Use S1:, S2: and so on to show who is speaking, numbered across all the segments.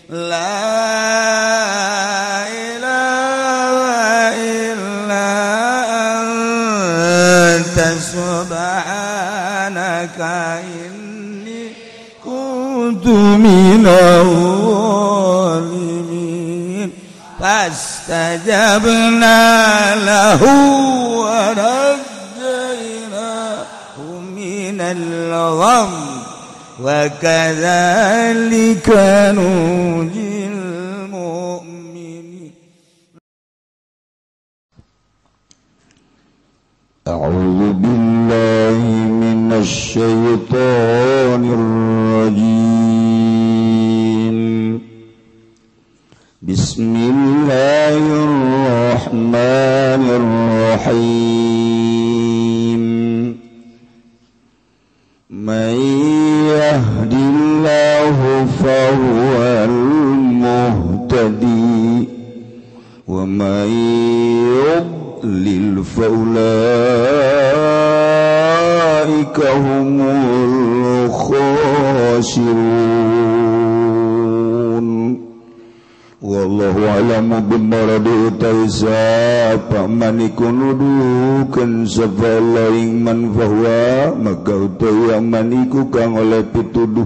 S1: La ilaha illa anta subhanaka inni kuntu minadh dhalimin. Fastajabna lahu wa najjaynahu minal gham wa kadzalika nunjil mu'minin.
S2: A'udzu billahi minasy syaithanir rajim. Bismillahirrahmanirrahim. Man yahdillahu fahuwal muhtadi wa man yudlil faulaika humul khasirun. Wallahu a'lamu bimaradi utaisa paman iku nuduhkeun sapa ing man fahuwa maka utawi man iku kang oleh pituduh.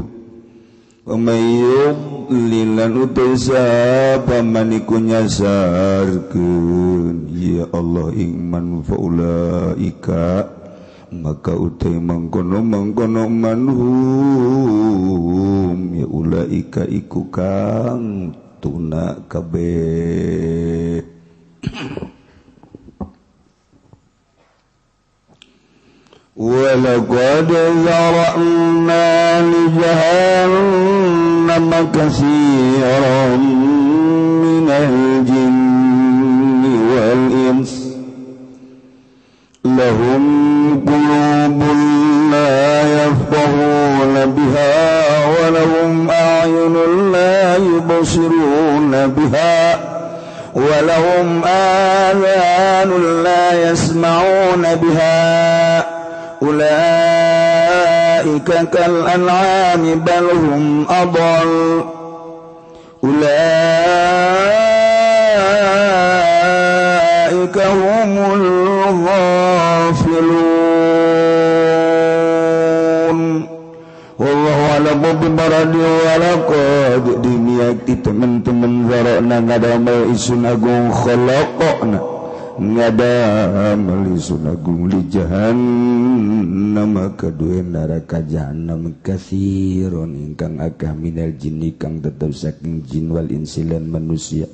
S2: Wa may yudlil lan utaisa paman iku nyasarkeun ya Allah ing man faulaika maka utai mangkono-mangkono manhum ya ulaika iku kang tuna kabeh. Walaqad zara'na li jahannama katsiran minal jinni wal ins lahum qulubun la yafqahuna biha wa lahum a'yunun la yubsiruna biha wa lahum adhanun la yasma'una biha ulaika kal an'ami bal hum adall ulaika humul ghafilun. Wallahu a'lamu bimaradi wa laqad dimiyati teman-teman zara'na ngadamel isun agung khalaqna ngadamel isun agung li jahannam kadue neraka jahannam katsirun ingkang akeh minal jinni kang tetep saking jin wal insi lan manusia.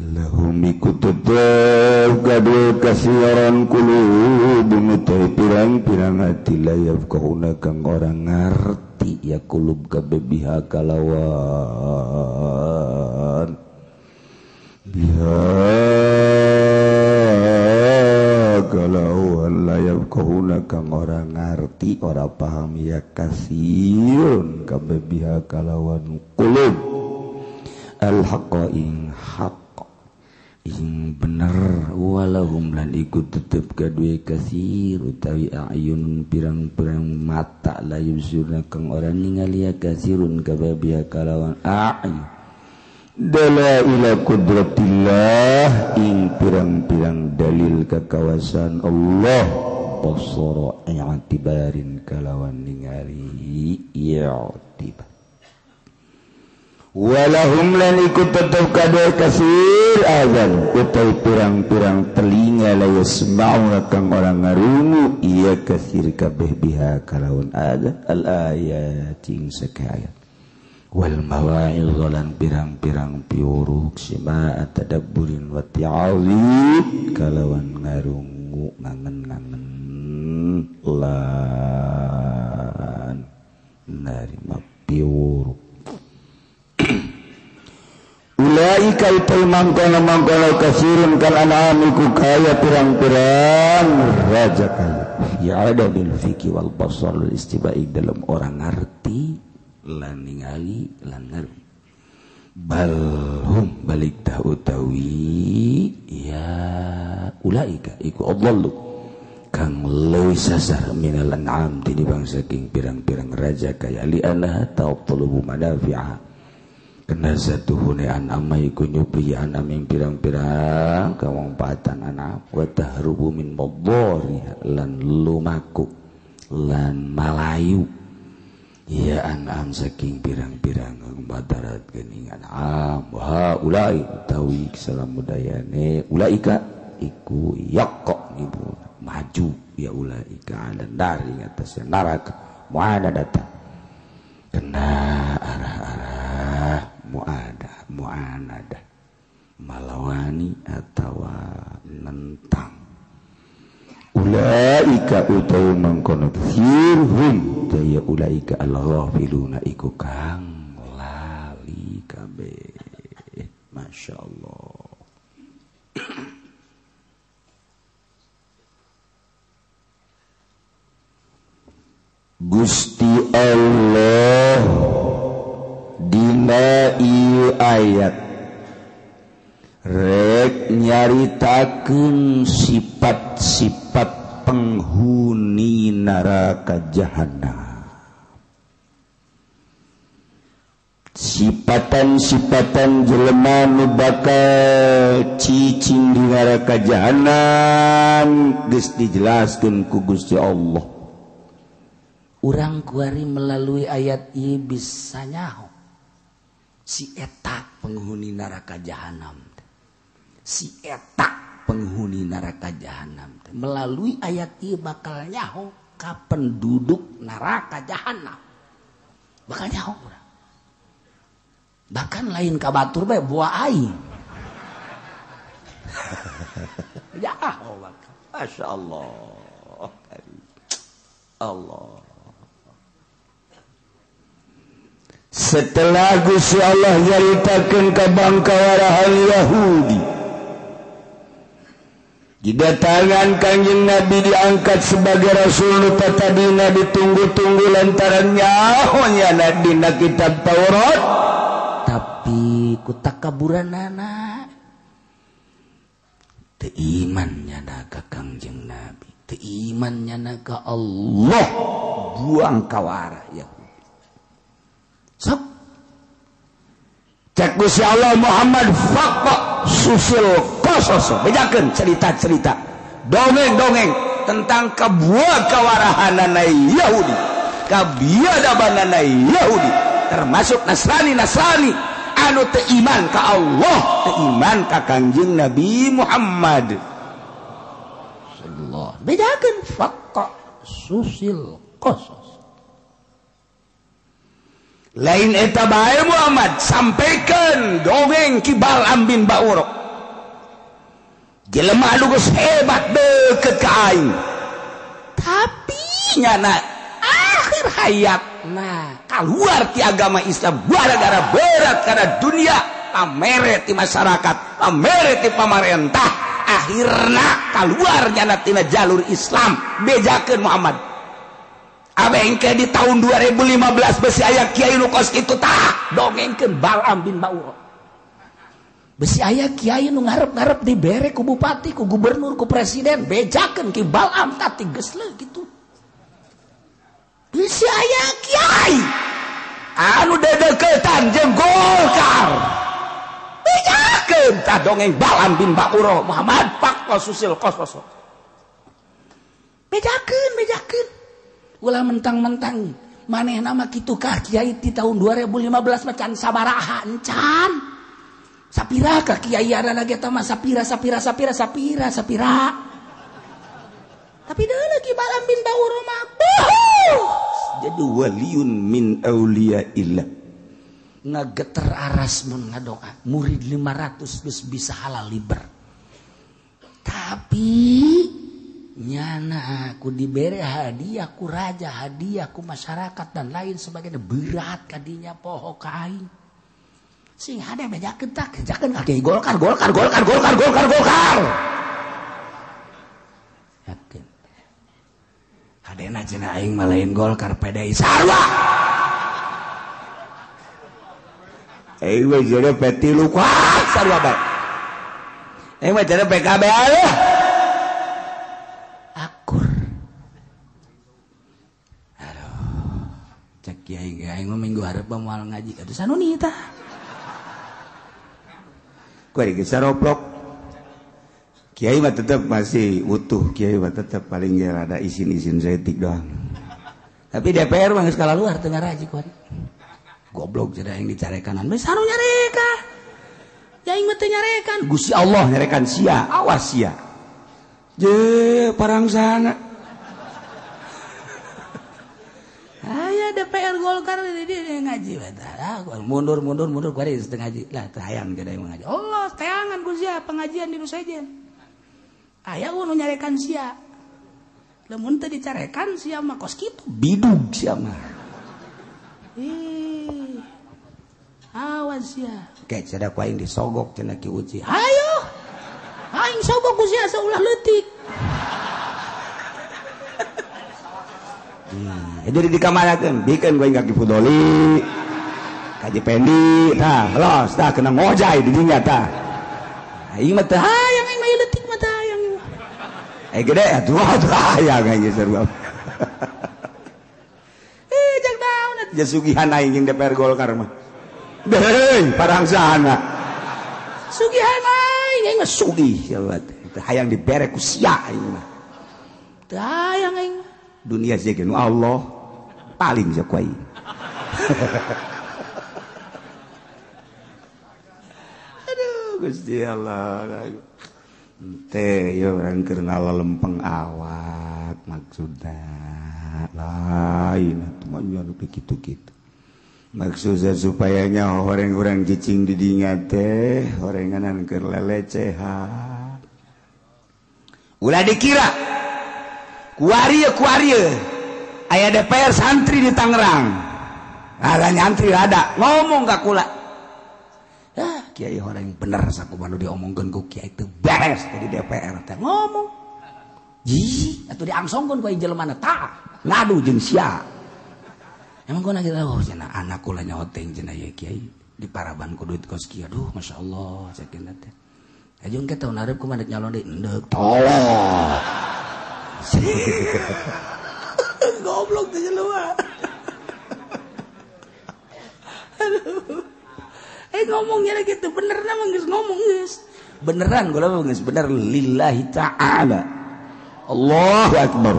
S2: Lahum iku tetep kadue kasiran qulubun utai pirang-pirang ati la yafqahuna kang ora ngarti ya kulub kabeh biha kalawan biha kalawan la yafqahuna kang ora ngarti ora paham ya kasirun kabeh biha kalawan kulub al haqqa ing haq ing bener walahum lan iku tetep kadue kasir utawi ayun pirang-pirang mata la yusirna kang ora ningali ya kasirun kabeh kalawan ayun dalaila qudratillah ing pirang-pirang dalil kekawasan Allah basara i'tibarin kalawan ningali i'tibar. Walahum lan iku tetep kadue kasir azan utai pirang-pirang telinga la yasma'una kang ora ngarungu iya kasir kabeh biha kalawan azan al ayati ing sakayat wal mawa'il lan pirang-pirang piuruk sima tadabburin wa ta'awid kalawan ngarungu ngangen-ngangen lan narima piuruk. Ulaika utai mangkono-mangkono kasirun kal an'am iku kaya pirang-pirang raja kaya ya ada bil fikih wal basar wal istibai dalam orang ngerti lan ningali lan ngerti bal hum balik tah utawi ya ulaika iku adallu kang leuwih sasar minal an'am tinimbang saking pirang-pirang raja kaya li anha ta'tulubu manafi'a Kena satuhune an'am iku nyupi an'am ing pirang-pirang kawangpaatan an'am wa tahrubu min madhariha lan lumaku lan malayu ya an'am saking pirang-pirang madarat geuning an'am wa ulai utawi salam budayane ulaika iku yaqqa ibu maju ya ulaika ala nar ing atas neraka mu'anadata kena arah-arah mu'adah mu'anadah malawani atawa nentang ulaika utawi mangkono firhum daya ulaika al-ghafiluna iku kang lali kabeh. Masyaallah. Gusti Allah dina ieu ayat rek nyaritakeun sifat-sifat penghuni neraka jahanam, sifatan-sifatan jelema nu bakal cicing di neraka jahanam geus dijelaskeun ku Gusti Allah.
S3: Urang kuari melalui ayat ieu bisa nyaho si eta penghuni neraka jahanam, si eta penghuni neraka jahanam. Melalui ayat ieu bakal nyaho ka penduduk neraka jahanam, bakal nyaho urang. Bahkan lain ka batur bae buah aing.
S2: Nyaho bakal. Masyaallah. Allah. Setelah Gusti Allah nyaritakeun ka bangkawarahan Yahudi, didatangan Kanjeng Nabi diangkat sebagai rasul nu tadina ditunggu-tunggu lantaran nyahonya dina kitab Taurat,
S3: tapi ku takaburanana teu iman nyana ka Kangjeng Nabi, teu iman nyana ka Allah, buang kawara Yahudi. Sok
S2: cek Gusti Allah Muhammad faqa susil qasos, bejakeun cerita-cerita dongeng-dongeng tentang kabuah kawarahanana Yahudi, kabiadabanana Yahudi, termasuk Nasrani-Nasrani anu teu iman ka Allah, teu iman ka Kangjeng Nabi Muhammad
S3: sallallahu. Bejakeun faqa susil qasos.
S2: Lain eta bae Muhammad sampaikan dongeng ki Bal'am bin Ba'ura. Jelema anu geus hebat deukeut ka aing. Tapi nyana akhir hayat nah keluar ti agama Islam gara-gara berat karena dunia, pamere ti masyarakat, pamere ti pamarentah, akhirna keluar nyana tina jalur Islam. Bejakeun Muhammad. Abengke di tahun 2015 besi aya kiai nu kos kitu tah dongengkeun Bal'am bin Ba'ura.
S3: Besi aya kiai nu ngarep-ngarep dibere ku bupati, ku gubernur, ku presiden, bejakeun ki Bal'am tah geus leuh kitu. Besi aya kiai
S2: anu dedeukeutan jeung Golkar. Bejakeun tah dongeng Bal'am bin Ba'ura. Muhammad pak susil kos.
S3: Bejakeun, bejakeun. Ulah mentang-mentang maneh nama kitu kah kiai di tahun 2015 mah can sabaraha encan. Sapira ka kiai ada lagi eta mah sapira sapira sapira sapira sapira. Tapi deui lagi Bal'am bin Ba'ura mah
S2: jadi waliun min auliyaillah.
S3: Ngageter aras mun ngadoa murid 500 geus bisa halal liber. Tapi nyana aku diberi hadiah ku raja, hadiah ku masyarakat dan lain sebagainya, berat kadinya poho ka aing. Sing hade bejakeun tah, bejakeun ka kiai Golkar, Golkar, Golkar, Golkar, Golkar, Golkar. Yakin. Hadena cenah aing mah lain Golkar, PDI sarua.
S2: Aing mah jadi P3 kuat sarua bae. Aing mah jadi PKB aya.
S3: Akur. Aduh, cek kiai aing mah minggu hareup moal ngaji atuh sanuni tah.
S2: Kuari geus saroplok. Kiai mah tetep masih utuh, kiai mah tetep paling ge rada isin-isin saeutik doang.
S3: Tapi DPR mah geus kalaluar teu ngaraji kuari. Goblok jadi aing dicarekanan. Geus anu nyareka. Ya aing mah teu nyarekan.
S2: Gusti Allah nyarekan sia, awas sia. Je parangsana.
S3: Aya DPR Golkar di dieu ngaji eta. Mundur mundur mundur kuari teu ngaji. Lah teu hayang jadi aing ngaji. Allah teangan ku sia pengajian di nu sejen. Aya nu nyarekan sia. Lamun teu dicarekan sia mah kos kitu
S2: bidug sia mah.
S3: Ih. Awas sia.
S2: Kayak cenah ku aing disogok cenah Ki Uci.
S3: Hayo. Aing sogok ku sia saulah leutik.
S2: Jadi dikamanakeun, bikeun ku aing ka Ki Fudoli. Ka Ji Pendi, tah los tah kena ngojay di dinya tah. Aing mah teu
S3: hayang aing mah leutik mah teu hayang.
S2: Gede atuh hayang aing sarua.
S3: Jak naon atuh
S2: jasugihan aing jeung DPR Golkar mah. Deui parangsana.
S3: Sugihan aing aing mah
S2: sugih sia teh hayang dibere ku sia aing mah.
S3: Teu hayang aing.
S2: Dunia sia ge nu Allah paling sia ku aing. Aduh Gusti Allah. Teh ya orang keur ngalalempeng awak maksudna lain atuh mah nya kitu-kitu. Maksudna supaya nya horeng-horeng cicing di dinya teh horenganan keur lelecehan. Ulah dikira kuari kuari aya DPR santri di Tangerang. Ada nyantri ada ngomong ka kula.
S3: Ah, kiai horeng bener sakumaha nu diomongkeun ku kiai teu beres di DPR teh ngomong. Ji, atuh diangsongkeun ku aing jelema tah
S2: ngadu jeung sia.
S3: Emang kau nanya oh cenah anak kula nyoteng cenah ye kiai di paraban ku duit kos kieu aduh masyaallah sakieu teh. Ajeun ke tahun hareup kumaha dek nyalon deui endek tolol. Goblok teh jelema. Aduh. Ngomongnya gitu bener mah geus ngomong geus.
S2: Beneran gua mah geus bener lillahi ta'ala. Allahu akbar.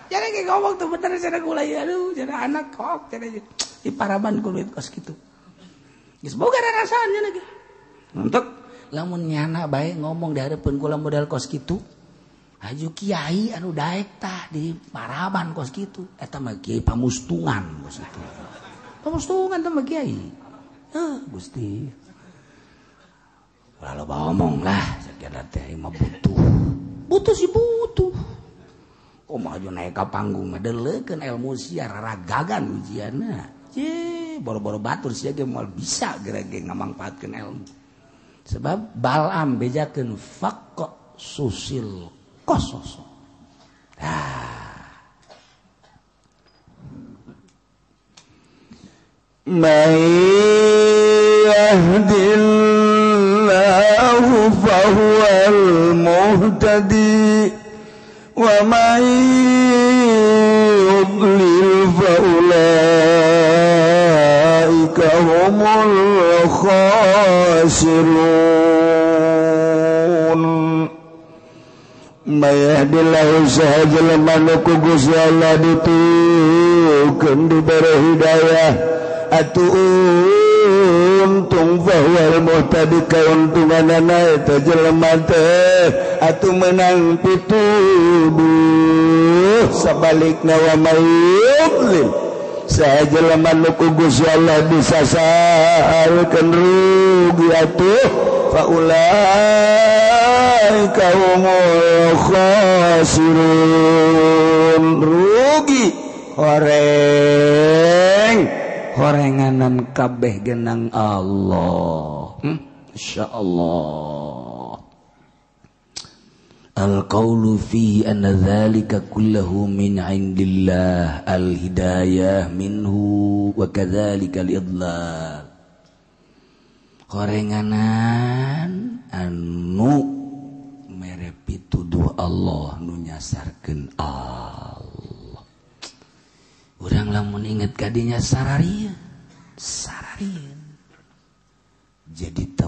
S3: Jadi kayak ngomong tuh bener cenah kula ya aduh cenah anak kok cenah di paraban ku duit kos kitu. Geus boga rarasaan cenah ge.
S2: Untuk
S3: lamun nyana bae ngomong di hareupeun kula modal kos kitu. Haju kiai anu daek tah di paraban kos kitu. Eta mah kiai pamustungan kos kitu. Pamustungan teh mah kiai. Gusti. Ulah loba omong lah sakieu teh mah butuh. Butuh sih butuh. Oh maju naik ka panggung mah deleukeun ilmu sia raragagan ujianna. Ye, boro-boro batur sia ge moal bisa geura ge ngamangpaatkeun ilmu. Sebab Balam bejakeun faqqa susil qasos. Tah.
S2: May yahdillahu fahuwal muhtadi wa may yudlil faulaika humul khasirun. May yahdillahu sahaja nu ku Gusti Allah ditukeun dibere hidayah atuh untung fahuwal muhtadi kauntunganana eta jelema teh atuh menang pituduh sabalikna wa may yudlil saha jelema nu ku Gusti Allah disasalkeun rugi atuh faulaika humul khasirun. Rugi horeng horenganan kabeh genang Allah.
S3: Insyaallah. Al-qawlu fihi anna dzalika kulluhu min 'indillah al-hidayah minhu wa kadzalika al-idlal. Horenganan anu mere pituduh Allah nu nyasarkeun Allah. Urang lamun inget kadinya sararieun, sararieun. Jadi teu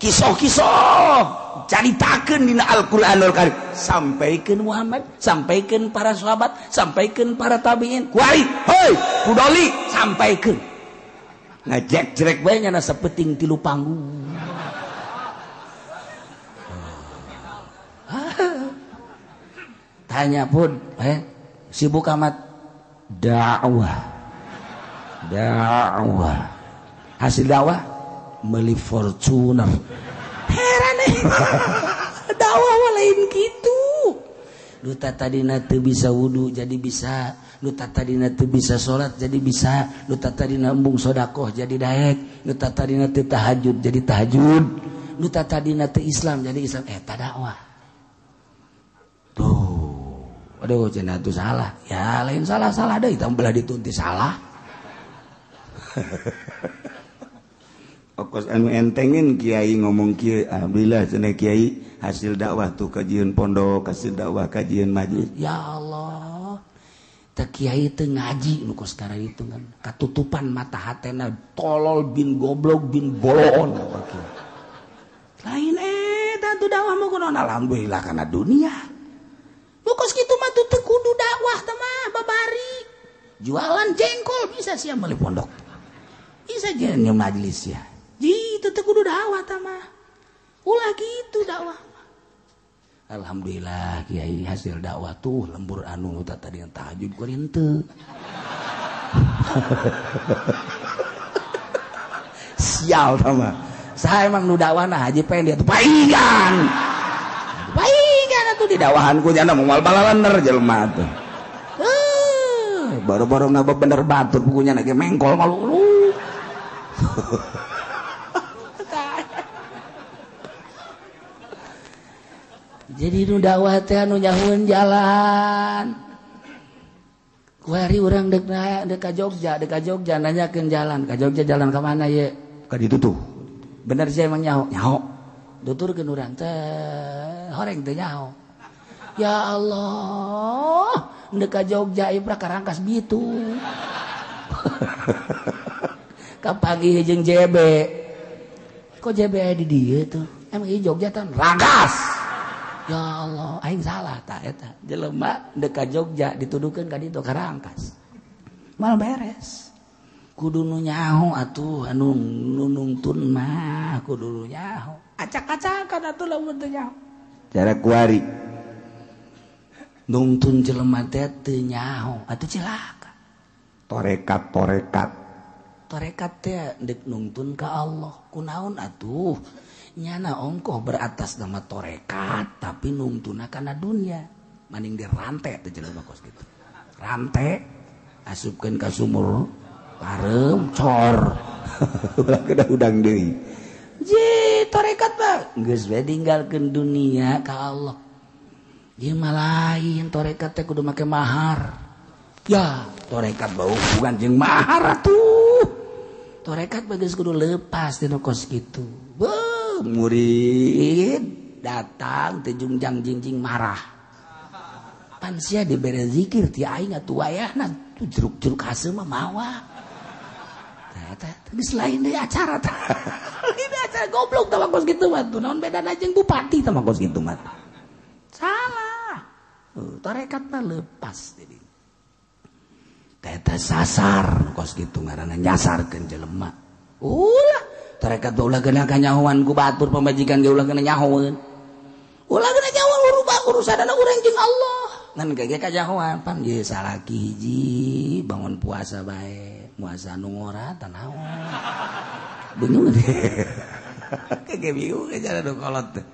S3: Kisah-kisah caritakeun dina Al-Qur'anul Karim, sampaikeun Muhammad, sampaikeun para sahabat, sampaikeun para tabiin. Kuari, hoi, pudoli, sampaikeun. Ngajek-jerek bae nyana sapeting tilu panggung. Tanya pun, sibuk amat dakwah. Dakwah. Hasil dakwah beli Fortuner. Heran dakwah lain gitu. Duta tadina teu bisa wudu jadi bisa, duta tadina teu bisa salat jadi bisa, duta tadina embung sedekah jadi daek, duta tadina teu tahajud jadi tahajud, duta tadina teu Islam jadi Islam. Eta dakwah. Tuh, aduh cenah tuh salah. Ya lain salah-salah deui, tah belah ditunti salah.
S2: Okos anu entengin kiai ngomong kieu, alhamdulillah cenah kiai hasil dakwah tuh kajian pondok, hasil dakwah kajian majelis.
S3: Ya Allah, teh kiai teu ngaji nu kos itu kan katutupan mata hatena tolol bin goblok bin boloon. Lain eta tuh dakwah mah kunaon, alhamdulillah kana dunia. Nu kos kitu mah teu kudu dakwah teh mah babari. Jualan jengkol bisa sia meuli pondok. Bisa jeung majelis ya. Gitu teu kudu dakwah tah mah. Ulah gitu dakwah. Alhamdulillah kiai hasil dakwah tuh lembur anu tadi yang tahajud ku henteu. Sial tah mah. Saha emang nu dakwahna haji pengen dia tuh paingan. Paingan atuh di dakwahan ku nyana moal balalener jelema tuh. Baru-baru ngaba bener batur bukunya lagi mengkol malu lu. Jadi nu dakwah teh anu nyahueun jalan. Kuari urang deuk ka Jogja, deuk ka Jogja nanyakeun jalan, ka Jogja jalan ka mana ye?
S2: Ka ditu tuh.
S3: Bener sih emang nyaho, nyaho. Tuturkeun urang teh horeng teh nyaho. Ya Allah, deuk ka Jogja ibra karangkas bitu. Kapanggih jeung JB. Kok JB aya di dieu tuh? Emang ieu Jogja tah rangkas. Ya Allah, aing salah tah eta. Jelema deuk ka Jogja dituduhkeun ka ditu ka Rangkas. Mal beres. Kudu nu nyaho atuh anu nungtun mah kudu nu nyaho. Acak-acakan atuh lamun teu nyaho.
S2: Cara kuari.
S3: Nungtun jelema teh teu nyaho atuh cilaka.
S2: Torekat-torekat.
S3: Torekat teh deuk nungtun ka Allah. Kunaon atuh? Nyana ongkoh beratas nama torekat tapi nungtuna kana dunia maning dirantai teh jelema kos kitu. Rantai asupkeun ka sumur pareum cor.
S2: Ulah kedah udang deui.
S3: Ji torekat mah geus we ninggalkeun dunia ka Allah. Ieu mah lain torekat teh kudu make mahar. Ya, torekat bau bukan jeung mahar atuh. Torekat mah geus kudu lepas dina kos kitu. Beuh, murid datang teh jungjang jingjing marah. Pan sia dibere zikir ti aing atuh wayahna tuh jeruk-jeruk haseum mah mawa. Tah eta geus lain deui acara tah. Ini acara goblok tah kos kitu mah tuh naon bedana jeung bupati tah kos kitu mah. Salah. Torekat mah lepas jadi. Teta sasar kos kitu ngaranna nyasarkeun jelema. Ulah tarekat ulah kena kanyahoan ku batur pamajikan ge ulah kena nyahoeun. Ulah kena nyahoan urubah urusanana urang jeung Allah. Ngan ge kanyahoan pan ge salaki hiji bangun puasa bae, puasa nu ngora tah naon. Bingung deh. Ge bingung cara nu kolot teh.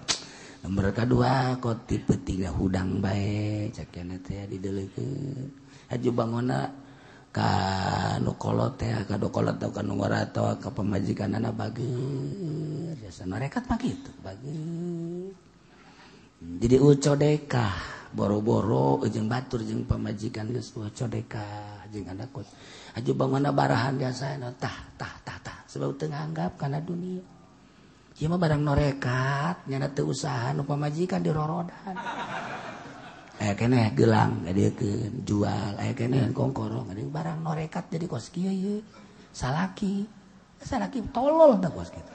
S3: Nomor kadua koti peutingna hudang bae cakena teh dideleukeun. Haju bangonna ka nu kolot teh ka nu kolot ka nu ngora atawa ka pamajikanana bager jasa norekat mah kitu bager. Jadi ucodekah boro-boro jeung batur jeung pamajikan geus ucodekah jeung anak kos. Haju bangonna barahan jasana tah tah tah tah sebab teu nganggap kana dunia. Ieu mah barang norekat nyana teu usaha nu pamajikan dirorodan. Aya keneh gelang ngadiekeun jual, aya keneh kongkorong ngadieu barang norekat jadi kos kieu ieu. Salaki, salaki tolol tah kos kitu.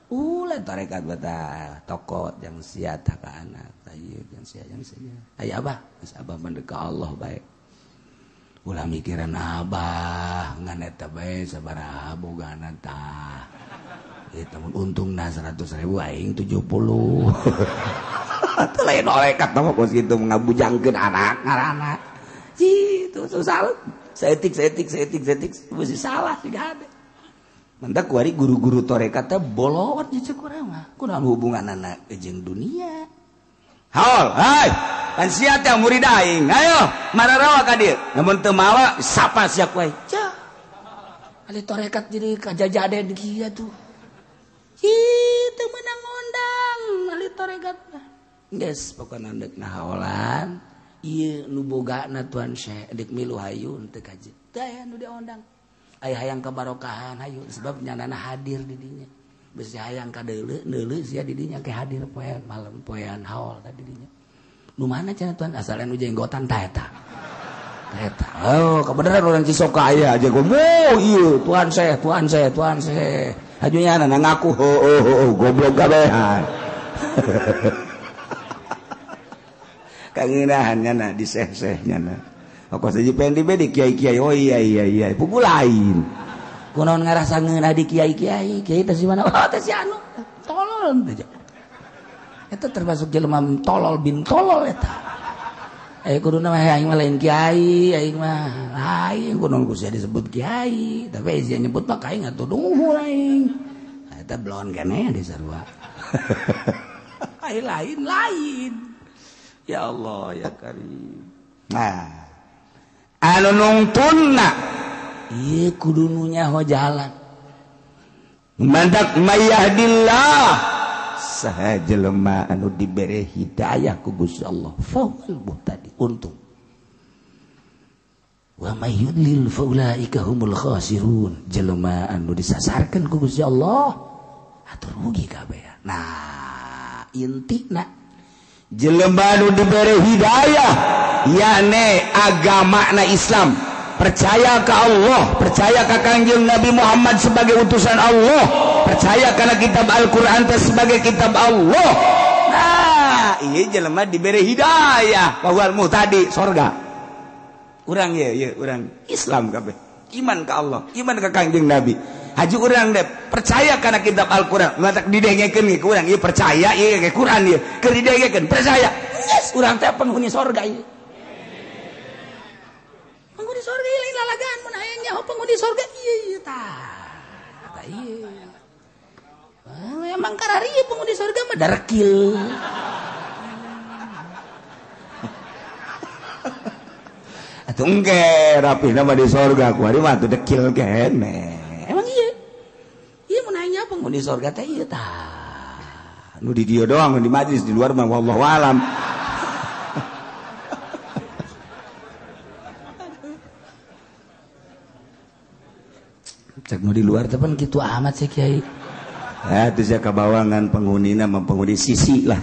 S3: Ulah tarekat betah toko jang sia tah ka anak tah ieu jang sia jang sia. Aya abah, geus abah mah ka Allah bae. Ulah mikiran abah ngan eta bae sabaraha bogana tah. Eta mun untungna 100.000 aing 70. Atuh lain tarekat mah kos kitu ngabujangkeun anak ngaranna. Itu susah. Saeutik saeutik saeutik saeutik mesti salah siga hade. Mantak kuari guru-guru tarekat teh bolot jeung cek urang mah. Kunaon hubunganana jeung dunia? Haol, hai. Pan sia teh murid aing. Ayo, mararawa ka dieu. Lamun teu mawa sapa sia ku aing. Cah. Ahli tarekat jadi kajajaden kieu tuh. Ih, teu meunang ngondang ahli tarekat mah. Geus pokona deuk nahaolan, ieu nu bogana Tuan Syekh deuk milu hayu teu kaji. Teu aya nu diondang. Aya hayang kabarokahan hayu sebab nyanana hadir di dinya. Besi hayang ka deuleu deuleu sia di dinya ke hadir poean malam poean haol tadi dinya. Nu mana cenah Tuan asal nu jenggotan tah eta. Tah eta. Oh, kebenaran orang Cisoka aya aja gomo ieu Tuan Syekh, Tuan Syekh, Tuan Syekh. Hayu nyanana ngaku heuh goblok kabehan. Kangenahan nyana di seh-seh nyana. Kok saja pengen di kiai-kiai, oh iya iya iya, pugu lain. Kunaon ngarasa ngeunah di kiai-kiai, kiai teh si mana? Oh teh si anu, tolol teh. Eta termasuk jelema tolol bin tolol eta. Kuduna mah aing mah lain kiai, aing mah lain kunaon ku sia disebut kiai, tapi sia nyebut mah ka aing atuh duhur aing. Eta belon keneh di sarua. Ai lain lain. Ya Allah ya Karim. Nah, anu nungtunna ieu kudu nu nyaho jalan. Mandak mayahdillah saha jelema anu dibere hidayah ku Gusti Allah fahuwal muhtadi untung. Wa may yudlil faulaika humul khasirun. Jelema anu disasarkeun ku Gusti Allah atuh rugi kabeh. Nah, intina jelema anu dibere hidayah yakni agama na Islam, percaya ke Allah, percaya ke Kangjeng Nabi Muhammad sebagai utusan Allah, percaya karena kitab Al-Quran sebagai kitab Allah. Nah, iya jelema diberi hidayah bahwa muhtadi sorga. Urang ya, ya urang Islam kabeh, iman ke Allah, iman ke Kangjeng Nabi. Haji urang deh percaya karena kitab Al-Quran, matak didengekeun ge ku urang ieu percaya ieu ge Quran ieu, keur didengekeun percaya. Yes, urang teh penghuni sorga ieu. Penghuni sorga ieu lain lalagaan mun hayang nyaho penghuni sorga ieu ieu tah. Tah ieu. Emang karari ieu penghuni sorga mah darekil. Atuh engke rapihna mah di sorga ku ari mah atuh dekil keneh. Emang ieu. Ieu mun hayang nyaho penghuni sorga teh ieu tah. Nu di dieu doang, nu di majlis di luar mah wallahu alam. Cek nu di luar teh pan kitu amat sih kiai. Ya teu sia kabawangan penghunina mah penghuni sisi lah.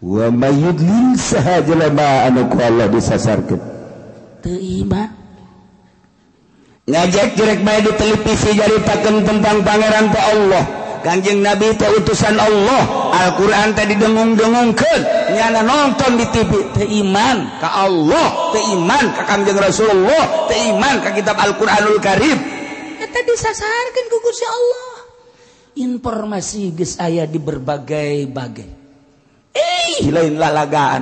S3: Wa may yudlil saha jelema anu ku Allah disasarkeun. Teu iman. Ngajak jerek bae di televisi jaritakeun tentang pangeran teh Allah. Kangjeng Nabi teh utusan Allah, Al-Qur'an teh didengung-dengungkeun, nyana nonton di TV teu iman ka Allah, teu iman ka Kangjeng Rasulullah, teu iman ka kitab Al-Qur'anul Karim. Eta disasarkeun ku Gusti Allah. Informasi geus aya di berbagai-bagai. Lain lalagaan,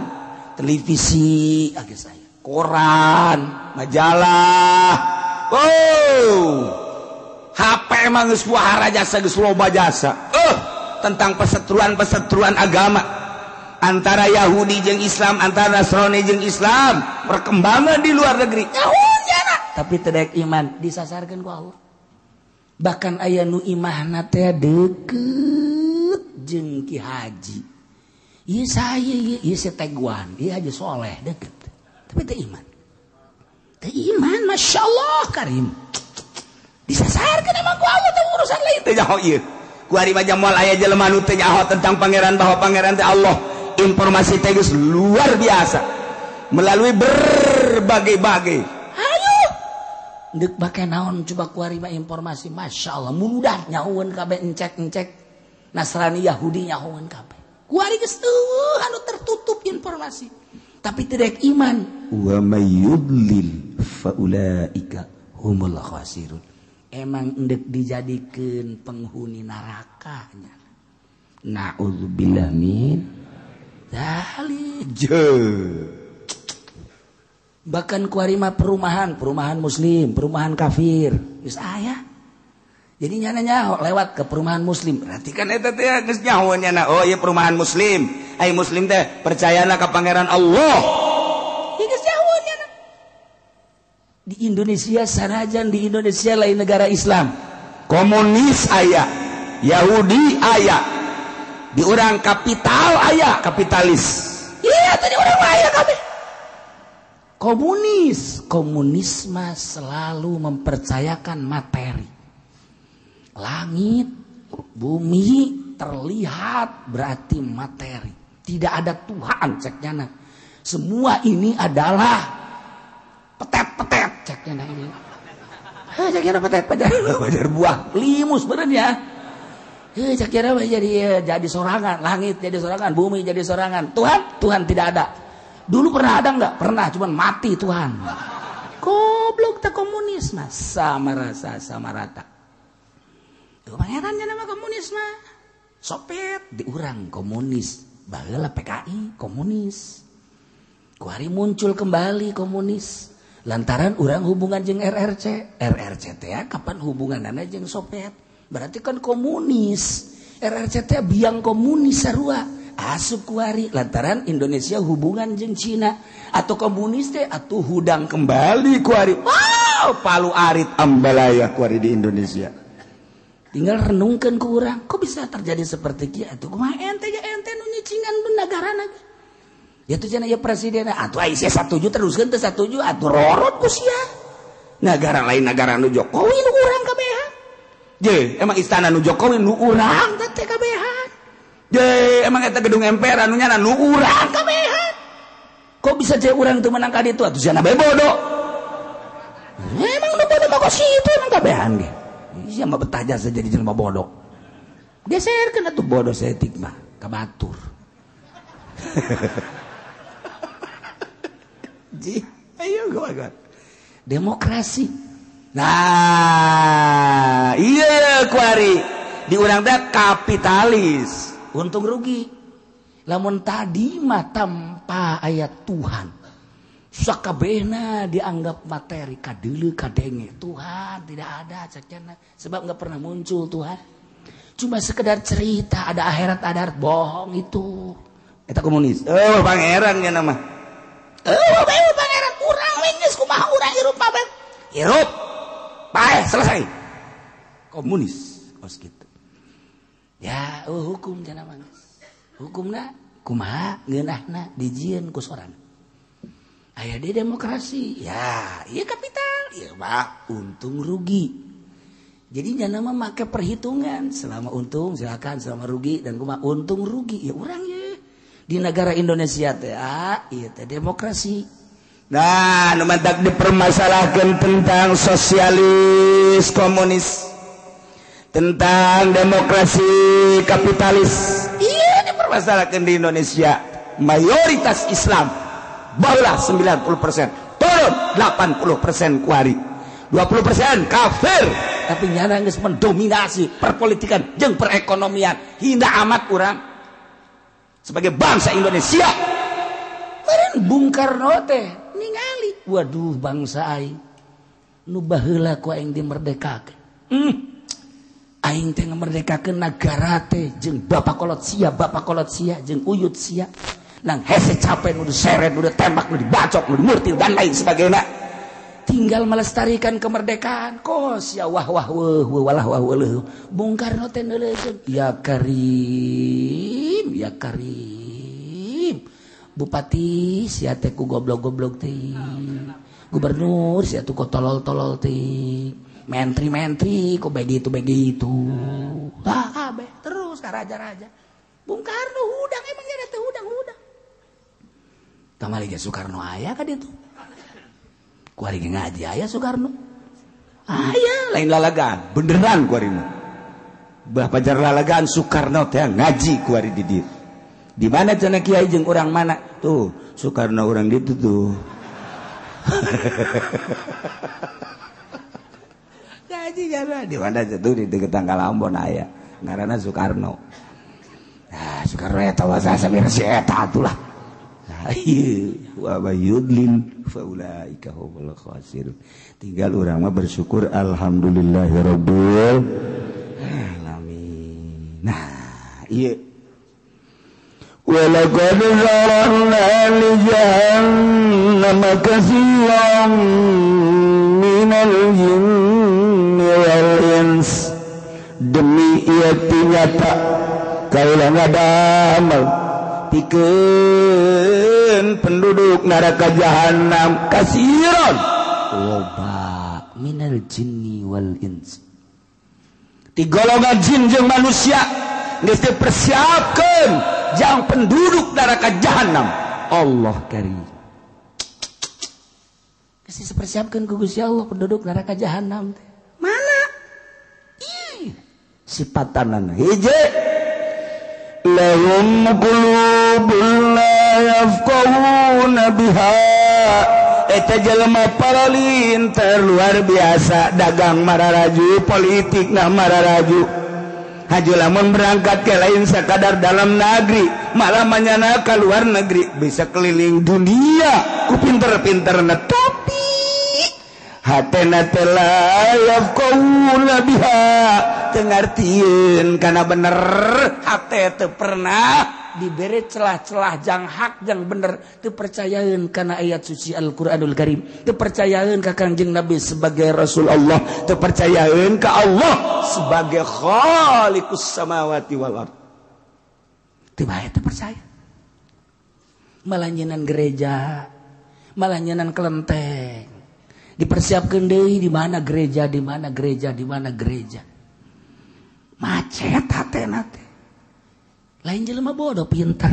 S3: televisi geus aya, koran, majalah. Oh, HP emang geus wahara jasa geus loba jasa. Tentang perseteruan-perseteruan agama antara Yahudi jeung Islam, antara Nasrani jeung Islam, perkembangan di luar negeri. Nyaho tapi teu daek iman disasarkeun ku Allah. Bahkan aya nu imahna teh deukeut jeung Ki Haji. Ieu saya ieu si Teguan, ieu Haji Soleh deukeut. Tapi teu iman. Teu iman, Masya Allah Karim. Disasarkeun emang ku Allah teh urusan lain teh nyaho ieu. Ku ari mah moal aya jelema nu teu nyaho tentang pangeran bahwa pangeran teh Allah. Informasi teh geus luar biasa melalui berbagai-bagai. Hayu. Deuk bake naon coba kuari mah informasi, Masya Allah mudah nyahueun kabeh encek-encek Nasrani Yahudi nyahueun kabeh. Kuari geus teueuh anu tertutup informasi. Tapi tidak iman. Wa may yudlil fa ulaika humul khasirun. Emang endek dijadikeun penghuni nerakanya. Na'udzubillah min dzalik. Bahkan kuari mah perumahan, perumahan muslim, perumahan kafir. Geus aya. Jadi nyana nyaho lewat ke perumahan muslim.
S2: Berarti kan eta teh geus nyaho nyana. Oh ieu perumahan muslim. Ai muslim teh percayana ka Pangeran Allah.
S3: Ieu geus nyaho nyana. Di Indonesia sanajan di Indonesia lain negara Islam.
S2: Komunis aya, Yahudi aya. Di urang kapital aya, kapitalis.
S3: Iya tadi urang aya kabeh. Komunis, komunisme selalu mempercayakan materi. Langit, bumi terlihat berarti materi. Tidak ada Tuhan ceknya. Semua ini adalah petet-petet ceknya ini. Heh ceknya petet-petet. Wajar buah limus bener ya. Heh ceknya jadi sorangan, langit jadi sorangan, bumi jadi sorangan. Tuhan, Tuhan tidak ada. Dulu pernah ada nggak? Pernah, cuman mati Tuhan. Goblok tak komunis mah, sama rasa sama rata. Tuh pangerannya nama komunis mah. Sopet diurang komunis, baheula PKI komunis. Kuari muncul kembali komunis. Lantaran urang hubungan jeung RRC, RRC teh kapan hubunganana jeung Soviet? Berarti kan komunis. RRC teh biang komunis sarua. Asup kuari lantaran Indonesia hubungan jeung Cina atau komunis teh atuh hudang
S2: kembali kuari. Wow, palu arit ambalaya kuari di Indonesia.
S3: Tinggal renungkan ke urang, kok bisa terjadi seperti kieu atuh kumaha ente ya ente nu nyicingan negarana ge. Ya tuh cenah ya presiden atuh ai sia satuju teruskeun teu satuju atuh rorot ku sia.
S2: Negara lain negara nu Jokowi
S3: nu urang kabehan.
S2: Je, emang istana nu Jokowi nu urang
S3: teh kabehan.
S2: Je, emang eta gedung MPR anu nyana nu urang
S3: kabehan. Kok bisa je urang teu menang ka ditu atuh sia bae
S2: bodoh.
S3: Emang nu bodoh mah kok situ emang kabehan ge. Iya mah betah jasa jadi jelema bodoh. Geserkeun atuh bodoh setik mah ka batur.
S2: Ji, ayo gua.
S3: Demokrasi.
S2: Nah, iya kuari di urang teh kapitalis.
S3: Untung rugi. Lamun tadi mah tanpa ayat Tuhan. Sakabehna dianggap materi kadeuleu kadenge. Tuhan tidak ada cekna sebab enggak pernah muncul Tuhan. Cuma sekedar cerita ada akhirat ada akhirat bohong itu.
S2: Eta komunis. Oh, pangeran nya nama.
S3: Oh, pangeran urang we geus kumaha urang hirup pabe.
S2: Hirup. Paeh selesai. Komunis kos kitu.
S3: Ya, oh, hukum cenah mah. Hukumna kumaha ngeunahna dijieun ku sorangan. Aya di demokrasi, ya, iya kapital, iya mah untung rugi. Jadi nyana mah make perhitungan, selama untung silakan, selama rugi dan kumaha untung rugi, ya urang ye. Di negara Indonesia teh, ah, iya teh demokrasi.
S2: Nah, nu mantak dipermasalahkan tentang sosialis komunis, tentang demokrasi kapitalis. Iya dipermasalahkan di Indonesia. Mayoritas Islam. Barulah 90%, turun 80% kuari, 20% kafir.
S3: Tapi nyana geus mendominasi perpolitikan jeung perekonomian. Hina amat urang
S2: sebagai bangsa Indonesia.
S3: Meureun Bung Karno teh ningali, waduh bangsa aing nu baheula ku aing dimerdekakeun. Aing teh ngamerdekakeun nagara teh jeung bapak kolot sia, jeung uyut sia. Nang hese capek, nu diseret, nu ditembak, nu dibacok, nu dimurtil dan lain sebagainya. Tinggal melestarikan kemerdekaan. Kos ya wah wah wah walah wah wah. Bung Karno teh neuleukeun, ya Karim, ya Karim. Bupati sia teh ku goblok-goblok teh. Gubernur sia tuh ku tolol-tolol teh. Menteri-menteri ku begitu-begitu. Tah kabeh terus ka raja-raja. Bung Karno hudang emangnya teh hudang-hudang. Kamari ge Soekarno aya ka ditu. Kuari ge ngaji aya Soekarno.
S2: Aya lain lalagaan, beneran kuari mah. Bah pajar lalagaan Soekarno teh ngaji kuari di dieu. Di mana cenah kiai jeung urang mana? Tuh, Soekarno urang ditu tuh. Ngaji jana di mana tuh di deket Tanggal Ambon aya. Ngaranna Soekarno. Nah, Soekarno eta wasa samir si eta atulah. Wa yudlil faulaika humul khasirun. Tinggal urang mah bersyukur alhamdulillahirabbil alamin. Nah, ieu
S1: wa laqad zara'na li jahannama katsiran minal jinni wal ins. Demi ieu nyata kaula ngadamel pikeun penduduk neraka jahanam kasiron
S3: loba minal jinni wal ins.
S2: Ti golongan jin jeung manusia geus dipersiapkeun jang penduduk neraka jahanam.
S3: Allah karim. Geus dipersiapkeun ku Gusti Allah penduduk neraka jahanam teh.
S2: Mana? Ih, sipatanana hiji
S1: lahum qulubun la yafqahuna biha.
S2: Eta jelema paralinter luar biasa, dagang mararaju, politikna mararaju. Haju lamun berangkat ke lain sakadar dalam negeri, malah manyana ka luar negeri, bisa keliling dunia ku pinter-pinterna, tapi hatena teh la yafqahuna biha, teu ngartieun kana bener. Hate teu pernah
S3: dibere celah-celah jang hak jang bener, teu percayaeun kana ayat suci Al-Qur'anul Karim, teu percayaeun ka Kangjeng Nabi sebagai Rasul Allah,
S2: teu percayaeun ka Allah sebagai Khaliqus samawati wal ard.
S3: Teu bae teu percaya. Malah nyenan gereja, malah nyenan kelenteng. Dipersiapkeun deui di mana gereja, di mana gereja, di mana gereja. Macet hatena teh. Lain jelema bodoh, pinter.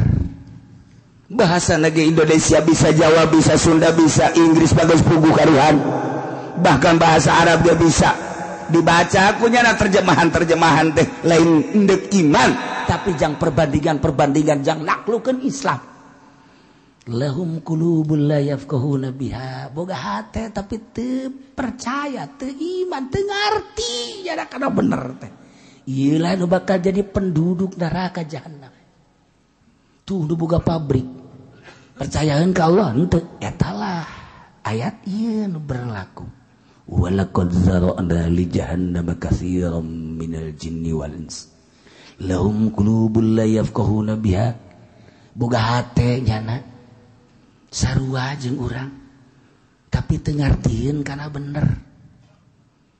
S2: Bahasa negeri Indonesia bisa, Jawa bisa, Sunda bisa, Inggris bagus puguh karuhan. Bahkan bahasa Arab dia bisa. Dibaca kunyana terjemahan-terjemahan teh lain endek iman,
S3: tapi jang perbandingan-perbandingan jang naklukeun Islam. Lahum qulubul la yafqahuna biha. Boga hate tapi teu percaya, teu iman, teu ngarti jada kana bener teh. Ieu lah nu bakal jadi penduduk neraka jahanam. Tuh nu boga pabrik. Percayaeun ka Allah henteu, eta lah ayat ieu nu berlaku. Walaqad zara'na li jahannama katsiran minal jinni wal ins. Lahum qulubul la yafqahuna biha. Boga hate nyana sarua jeung urang tapi teu ngartieun kana bener.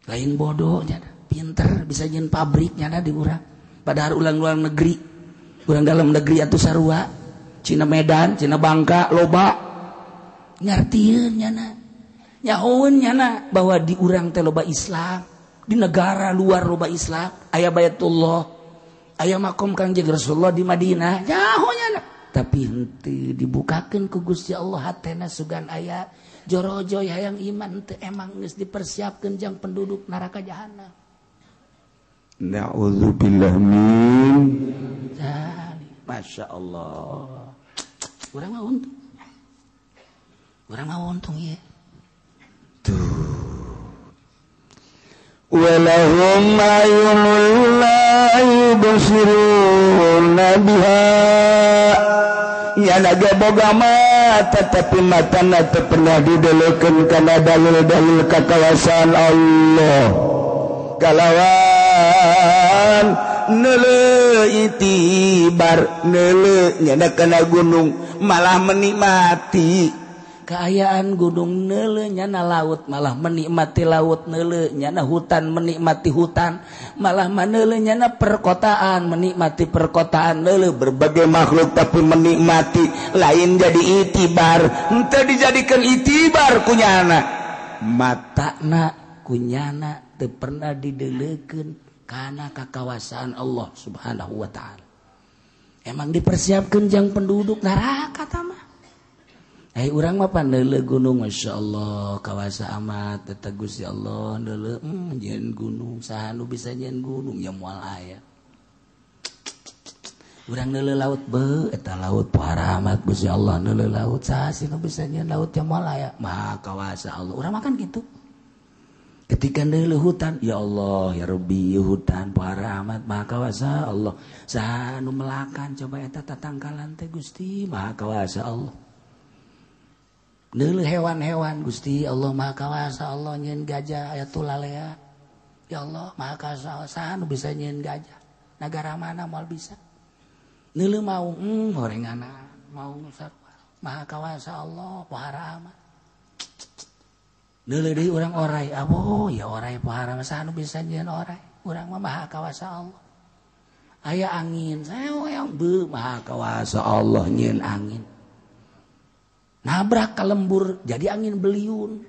S3: Lain bodoh nyana, pinter bisa nyeun pabrik nyana di urang. Padahal ulang-ulang negeri, urang dalam negeri atuh sarua, Cina Medan, Cina Bangka loba ngartieun nyana. Nyahoeun nyana bahwa di urang teh loba Islam, di negara luar loba Islam, aya Baitullah, aya makom Kangjeng Rasulullah di Madinah, nyaho nyana. Tapi henteu dibukakeun ku Gusti Allah hatena sugan aya jorojoy hayang iman teu emang geus dipersiapkeun jang penduduk neraka jahanam.
S2: Na'udzubillah min
S3: dzalik.
S2: Masya Allah.
S3: Urang mah untung. Urang mah untung ieu.
S2: Tuh.
S1: Walahum ayunul la yubsiruna biha.
S2: Nyana ge boga mata tapi matana teu pernah didelekeun kana dalil-dalil kakawasan Allah. Kalawan neuleuh itibar neuleuh nyana kana gunung malah menikmati
S3: keayaan gunung, neuleuh nyana laut malah menikmati laut, neuleuh nyana hutan menikmati hutan, malah maneuleuh nyana perkotaan menikmati perkotaan, neuleuh
S2: berbagai makhluk tapi menikmati lain jadi itibar, henteu dijadikeun itibar kunyana.
S3: Matana kunyana teu pernah didelekeun kana kakawasaan Allah Subhanahu wa taala. Emang dipersiapkeun jang penduduk neraka tah mah. Urang mah neuleuh gunung Masya Allah kawasa amat eta Gusti Allah neuleuh nyieun gunung saha nu bisa nyieun gunung ya moal aya. Urang neuleuh laut beuh eta laut pohara amat Gusti Allah neuleuh laut saha sih nu bisa nyieun laut ya moal aya. Maha kawasa Allah. Urang makan gitu. Ketika neuleuh hutan ya Allah ya Rabbi hutan pohara amat maha kawasa Allah. Saha nu melakan coba eta tatangkalan teh Gusti maha kawasa Allah. Neuleuh hewan-hewan Gusti Allah maha kawasa Allah nyieun gajah aya tulalea. Ya Allah maha kawasa saha nu bisa nyieun gajah. Nagara mana moal bisa. Neuleuh maung horenganna maung sarua maha kawasa Allah pohara amat. Neuleuh deui urang orai aboh ya orai pohara saha nu bisa nyieun orai. Urang mah maha kawasa Allah. Aya angin saeong beuh maha kawasa Allah nyieun angin. Nabrak ke lembur jadi angin beliun.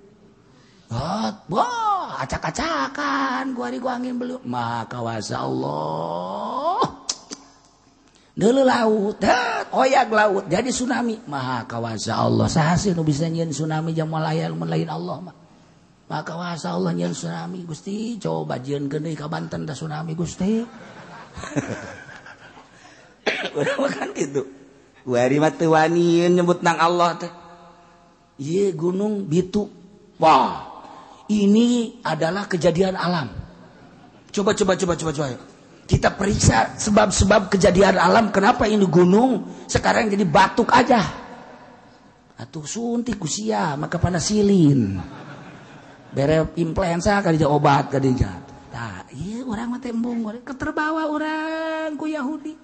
S3: Wah, acak-acakan gua hari gua angin beliun. Maha kawasa Allah. Neuleuh laut, oyak laut jadi tsunami. Maha kawasa Allah. Saha sih nu bisa nyieun tsunami jang moal aya mun lain Allah mah. Maha kawasa Allah nyieun tsunami Gusti, coba jieunkeun deui ka Banten da tsunami Gusti. Urang mah kan kitu. Wari mah teu wani nyebut nang Allah teh. Ieu gunung Bitu. Wah, ini adalah kejadian alam. Coba. Kita periksa sebab-sebab kejadian alam kenapa ini gunung sekarang jadi batuk aja. Atuh suntik usia maka panasilin. Bere influenza kadinya obat kadinya. Tah, ieu urang mah teh embung, keterbawa urang ku Yahudi.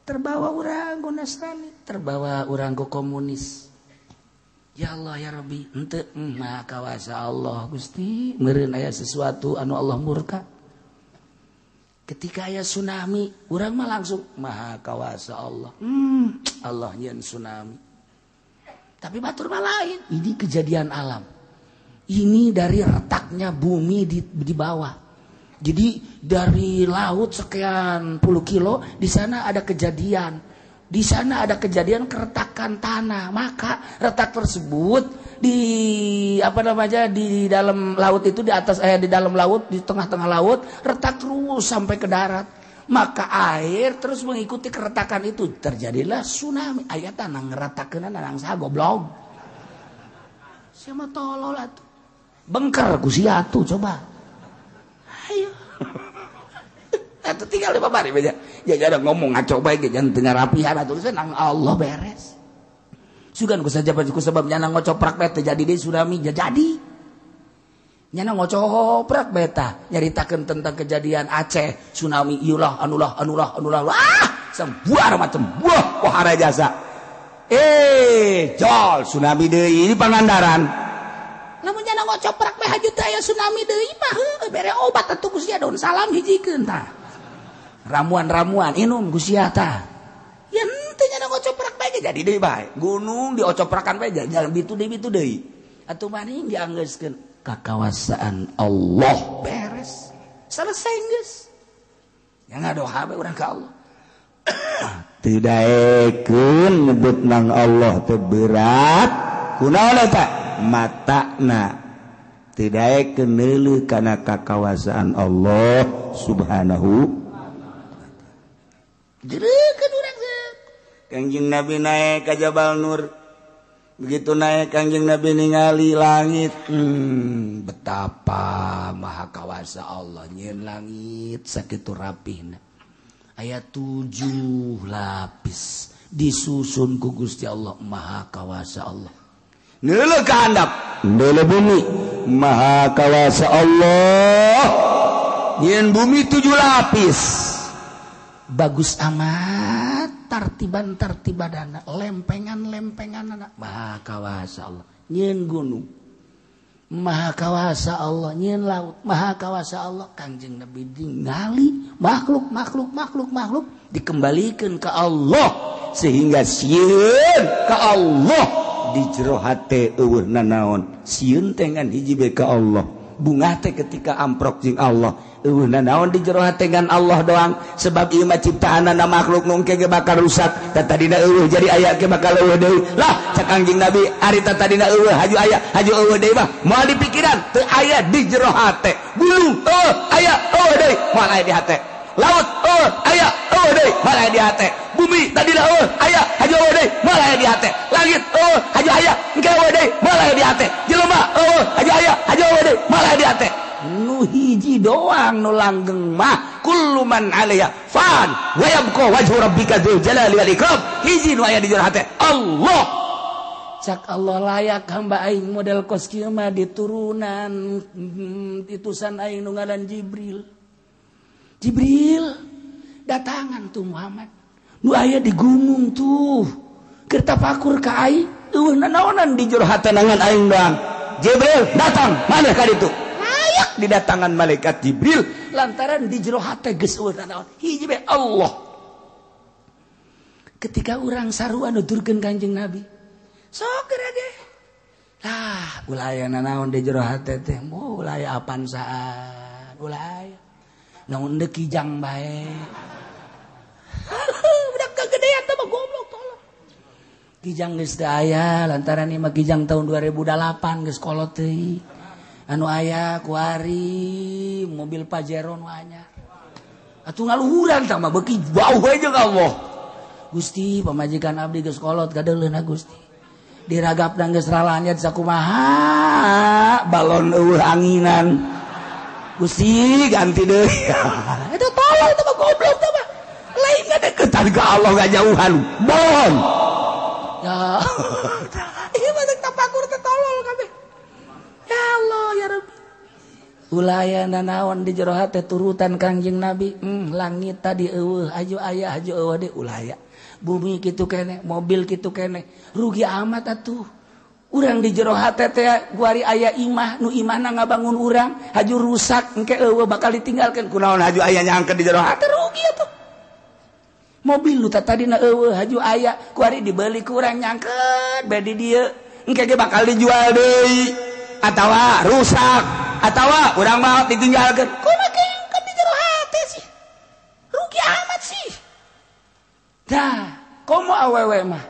S3: Terbawa urang ku Nasrani, terbawa urang ku komunis. Ya Allah ya Rabbi, henteu maha kawasa Allah Gusti, meureun aya sesuatu anu Allah murka. Ketika aya tsunami, urang mah langsung maha kawasa Allah. Allah nyieun tsunami. Tapi batur mah lain, ini kejadian alam. Ini dari retaknya bumi di bawah. Jadi dari laut sekian puluh kilo di sana ada kejadian. Di sana ada kejadian keretakan tanah. Maka retak tersebut di apa namanya di dalam laut itu di atas di dalam laut di tengah-tengah laut retak terus sampai ke darat. Maka air terus mengikuti keretakan itu terjadilah tsunami. Aya tanah ngeretakeun nang saha goblok. Siapa tolol atuh. Bengker ku sia atuh coba. Ayo. Atau tinggal di babari aja. Ya ada ngomong ngaco bae ge jangan teu ngarapihan atuh nang Allah beres. Sugan ku saja ku sebab nyana ngocoprak bae teu jadi deui tsunami jadi. Nyana ngocoprak bae tah nyaritakeun tentang kejadian Aceh tsunami ieu lah anulah anulah anulah. Wah, sebuah macam buah pohara jasa. Jol tsunami deui ini Pangandaran. Lamun nyana ngocoprak bae haju teh aya tsunami deui mah heuh bere obat atuh ku sia daun salam hijikeun tah. Ramuan-ramuan inum ku sia tah. Ya henteu nyana ngocoprak bae jadi deui bae. Gunung diocoprakan bae jalan bitu deui. Atuh maning dianggeuskeun kakawasaan Allah beres. Selesai geus. Ya ngadoa bae urang ka Allah.
S2: Teu daekeun nyebut nang Allah teh berat. Kunaon eta? Matana teu daekeun neuleuh kana kakawasaan Allah Subhanahu.
S3: Jereukeun urang zeuk.
S2: Kangjeng Nabi naik ka Jabal Nur. Begitu naik Kangjeng Nabi ningali langit,
S3: betapa maha kawasa Allah nyieun langit sakitu rapihna. Aya 7 lapis disusun ku Gusti Allah maha kawasa Allah.
S2: Neuleuh ka handap, neuleuh bumi, maha kawasa Allah. Nyieun bumi 7 lapis.
S3: Bagus amat tartiban tartibadana lempengan-lempengan maha kawasa Allah nyieun gunung maha kawasa Allah nyieun laut maha kawasa Allah. Kangjeng Nabi ningali makhluk makhluk makhluk makhluk dikembalikan ke Allah
S2: sehingga sieun ka Allah di jero hate eueuh nanaon sieun teh ngan hiji bae ka Allah. Bunga teh ketika amprok jeung Allah. Eueuh naon di jero hate ngan Allah doang, sebab ieu mah ciptaanana makhluk nu engke ge bakal rusak. Ta tadina eueuh jadi aya ge bakal eueuh deui. Lah cak Kangjeng Nabi ari ta tadina eueuh haju aya, haju eueuh deui mah moal dipikiran, teu aya di jero hate. Gunung eueuh aya eueuh deui, moal aya di hate. Laut eueuh aya eueuh deui, moal aya di hate. Bumi tadina eueuh aya haju eueuh deui, moal aya di hate. Langit eueuh haju aya engke eueuh deui, moal aya di hate. Jelema eueuh haju aya haju eueuh deui, moal aya di hate. Nu hiji doang nu langgeng mah kullu man 'alaiha fan wa yabqa wajhu rabbika dzul jalali wal ikram. Hiji nu aya di jero hate Allah.
S3: Cak Allah layak hamba aing model kos kieu mah diturunan titusan aing nu ngaran Jibril. Jibril datangan tuh Muhammad. Nu aya di gunung tuh. Keur tapakur ka aing eueuh nanaonan di jero hate nangan aing doang. Jibril datang maneh ka ditu. Layak didatangan malaikat Jibril lantaran di jero hate geus eueuh nanaon. Hiji bae Allah. Ketika urang sarua nuturkeun Kanjeng Nabi, sok geura ge. Lah, ulah aya nanaon di jero hate teh, moal ulah aya apan saan, ulah aya. Naon deuk kijang bae. Budak kegedean teh mah goblok tolong. Kijang geus teu aya lantaran ieu mah kijang tahun 2008 geus kolot teuing. Anu aya kuari mobil Pajero nu anyar. Atuh ngaluhuran tah mah beuki jauh we jeung Allah. Gusti pamajikan abdi geus kolot kadeuleuna Gusti. Diragapna geus ralanyat sakumaha balon eueuh anginan. Gusti ganti deui. Eta tolol teh mah goblok teh mah. Lain ngadeukeutan ka Allah ngajauhan. Bohong. Ya. Ieu mah tapakur teh tolol kabeh. Ya Allah ya Rabbi. Ulaya nanaon di jero hate turutan Kangjeng Nabi. Langit tadi eueuh aju aya haju eueuh deui ulaya. Bumi kitu keneh, mobil kitu keneh. Rugi amat atuh. Urang di jero hate teh guari aya imah nu imahna ngabangun urang haju rusak engke eueuh bakal ditinggalkeun. Kunaon haju aya nyangkeun di jero hate rugi atuh. Mobil nu tadina eueuh haju aya kuari dibeli ku urang nyangkeun bae di dieu engke ge bakal dijual deui. Atawa rusak atawa urang mah ditinggalkeun. Kumaha nyangkeun di jero hate sih. Rugi amat sih. Dah, komo awewe mah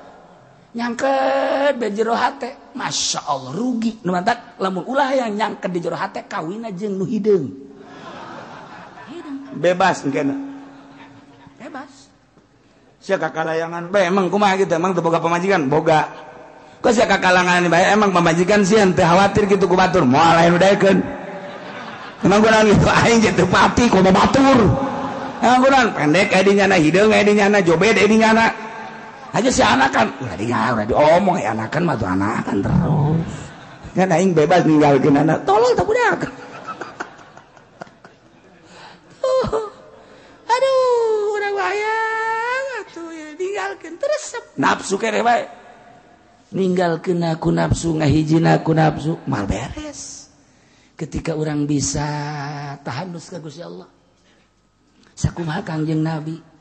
S3: nyangket di jero hate, Masya Allah rugi. Nu mantak lamun ulah yang nyangket di jero hate kawina jeung nu hideung. Hideung.
S2: Bebas engkena.
S3: Bebas.
S2: Sia kakalayangan bae emang kumaha kitu, emang teu boga pamajikan? Boga. Kok sia kakalangan bae emang pamajikan sieun teu khawatir kitu ku batur, moal lain udaekeun. Emang kunaon kitu aing jeung teu pati komo batur. Emang kunaon pendek aya di nyana, hideung aya di nyana, jobed aya di nyana. Aja si anakan, ulah digawe, ulah diomong, ya anakan mah tuh anakan terus. Kan aing bebas ninggalkeun anak, tolol tah budak.
S3: Aduh, urang wayang atuh ya ninggalkeun terus
S2: nafsu keneh bae.
S3: Ninggalkeun aku nafsu, ngahijina aku nafsu, mal beres. Ketika urang bisa tahanus ka Gusti Allah. Sakumaha Kangjeng Nabi?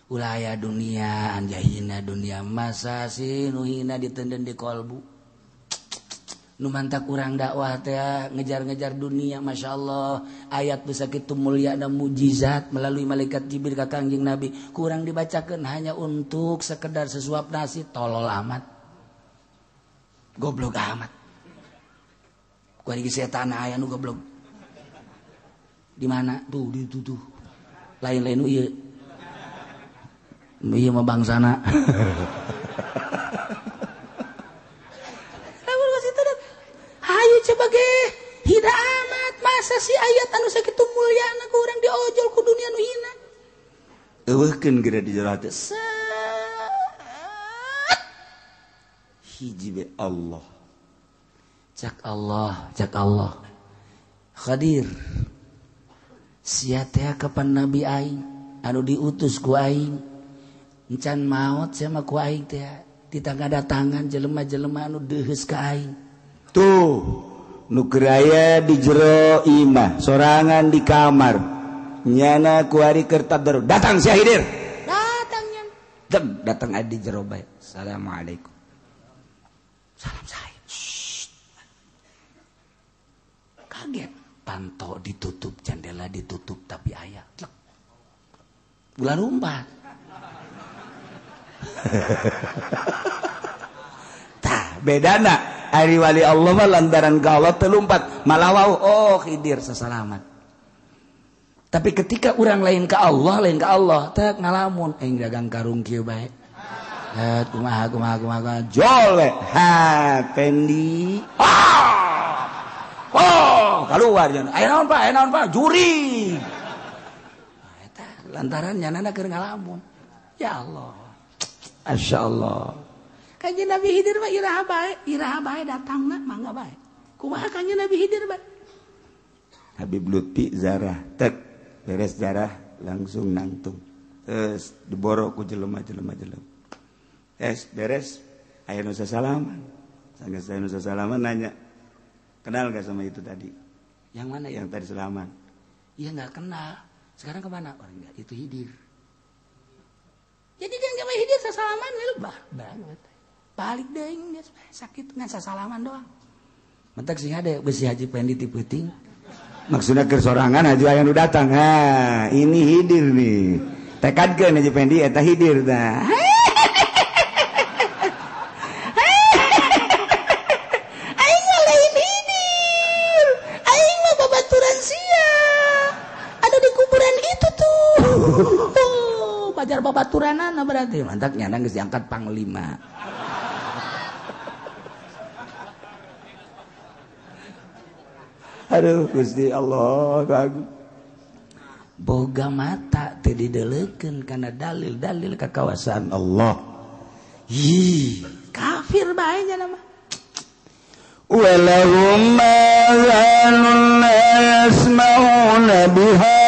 S3: Ulaya dunia anjahina dunia masa sih nu hina ditenden di kolbu. Nu mantak urang dakwah teh ngejar-ngejar dunia, Masya Allah ayat bisa kitu mulia dan mujizat melalui malaikat Jibril ka Kangjeng Nabi kurang dibacakeun hanya untuk sekedar sesuap nasi, tolol amat, goblok amat. Kuari setan aya nu goblok di mana tuh di itu tuh lain-lain nu ieu. Iya mah bangsana. Lamun geus itu hayu coba ge hina amat masa si ayat anu sakitu mulyana ku urang diojol ku dunia nu hina.
S2: Eueuhkeun geura di jero hate. Hiji be Allah.
S3: Cak Allah, cak Allah. Khadir. Sia teh kapan nabi aing anu diutus ku aing. Encan maot sama ku aing teh ditangga datangan jelema-jelema anu deuheus ka aing.
S2: Tuh nu keur aya di jero imah sorangan di kamar nyana kuari keur tadarus datang sia hidir.
S3: Datang nya.
S2: Deg datang aya di jero bae. Assalamualaikum.
S3: Salam saya. Kaget. Panto ditutup, jendela ditutup tapi aya. Ulah lumpat. Tah, bedana ari wali Allah mah lantaran ka Allah teu lumpat, malah wau oh Khidir sasalamat. Tapi ketika orang lain ka Allah, teh ngalamun aing dagang karung kieu bae. Kumaha kumaha kumaha jol we. Ha, Pendi. Ah! Oh, keluar jan. Aya naon Pak? Juri. Nah, eta lantaran nyanana keur ngalamun. Ya Allah. Masya Allah. Kanjeng Nabi Khidir mah iraha bae datangna mangga bae. Kumaha kanjeng Nabi Khidir bae?
S2: Habib Lutfi zarah tek beres zarah langsung nangtung. Terus diboro ku jelema-jelema jelema. Es beres aya nu sasalaman. Sanggeus aya nu sasalaman nanya, kenal gak sama itu tadi?
S3: Yang mana?
S2: Yang tadi selaman.
S3: Iya nggak kenal. Sekarang kemana? Oh enggak, itu Khidir. Jadi dia nggak mau Khidir sasalaman, bah banget. Balik deh, dia sakit ngan sasalaman doang. Mentak sih ada besi Haji Pendi ti peuting.
S2: Maksudnya keur sorangan haji aya nu datang. Ha, ini Khidir nih. Tekadkeun Haji Pendi eta Khidir tah.
S3: Babaturanana berarti mantak nyana geus diangkat panglima.
S2: Aduh Gusti Allah bagus.
S3: Boga mata teu dideulekeun kana dalil-dalil kakawasaan
S2: Allah.
S3: Ih, kafir bae nya mah.
S1: Walahum ma la yasma'una biha.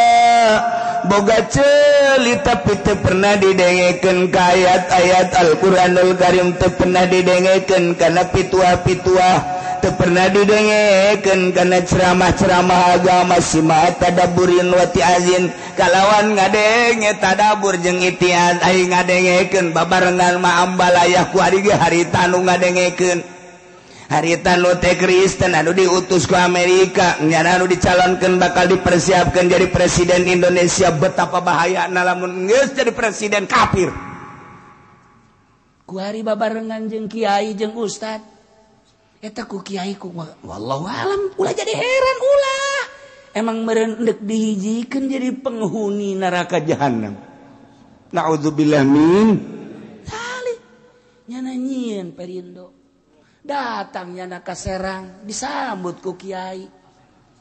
S2: Boga ceuli tapi teu pernah didengekeun ka ayat-ayat Al-Qur'anul Karim, teu pernah didengekeun kana pituah-pituah, teu pernah didengekeun kana ceramah-ceramah agama sima tadabburin wa ti'azin kalawan ngadenge tadabbur jeung itiaz aing ngadengekeun babarengan ma ambalayah ku ari ge harita nu ngadengekeun. Harita nu teh Kristen anu diutus ku Amerika nyana anu dicalonkeun bakal dipersiapkan jadi presiden Indonesia. Betapa bahayana lamun geus jadi presiden kafir.
S3: Ku hari babarengan jeung kiai jeung ustad eta ku kiai ku wallahu alam ulah jadi heran ulah emang meureun deuk dihijikeun jadi penghuni neraka
S2: jahanam. Naudzubillah min
S3: salih nyana nyieun Perindo datangnya nak ke Serang disambut ku kiai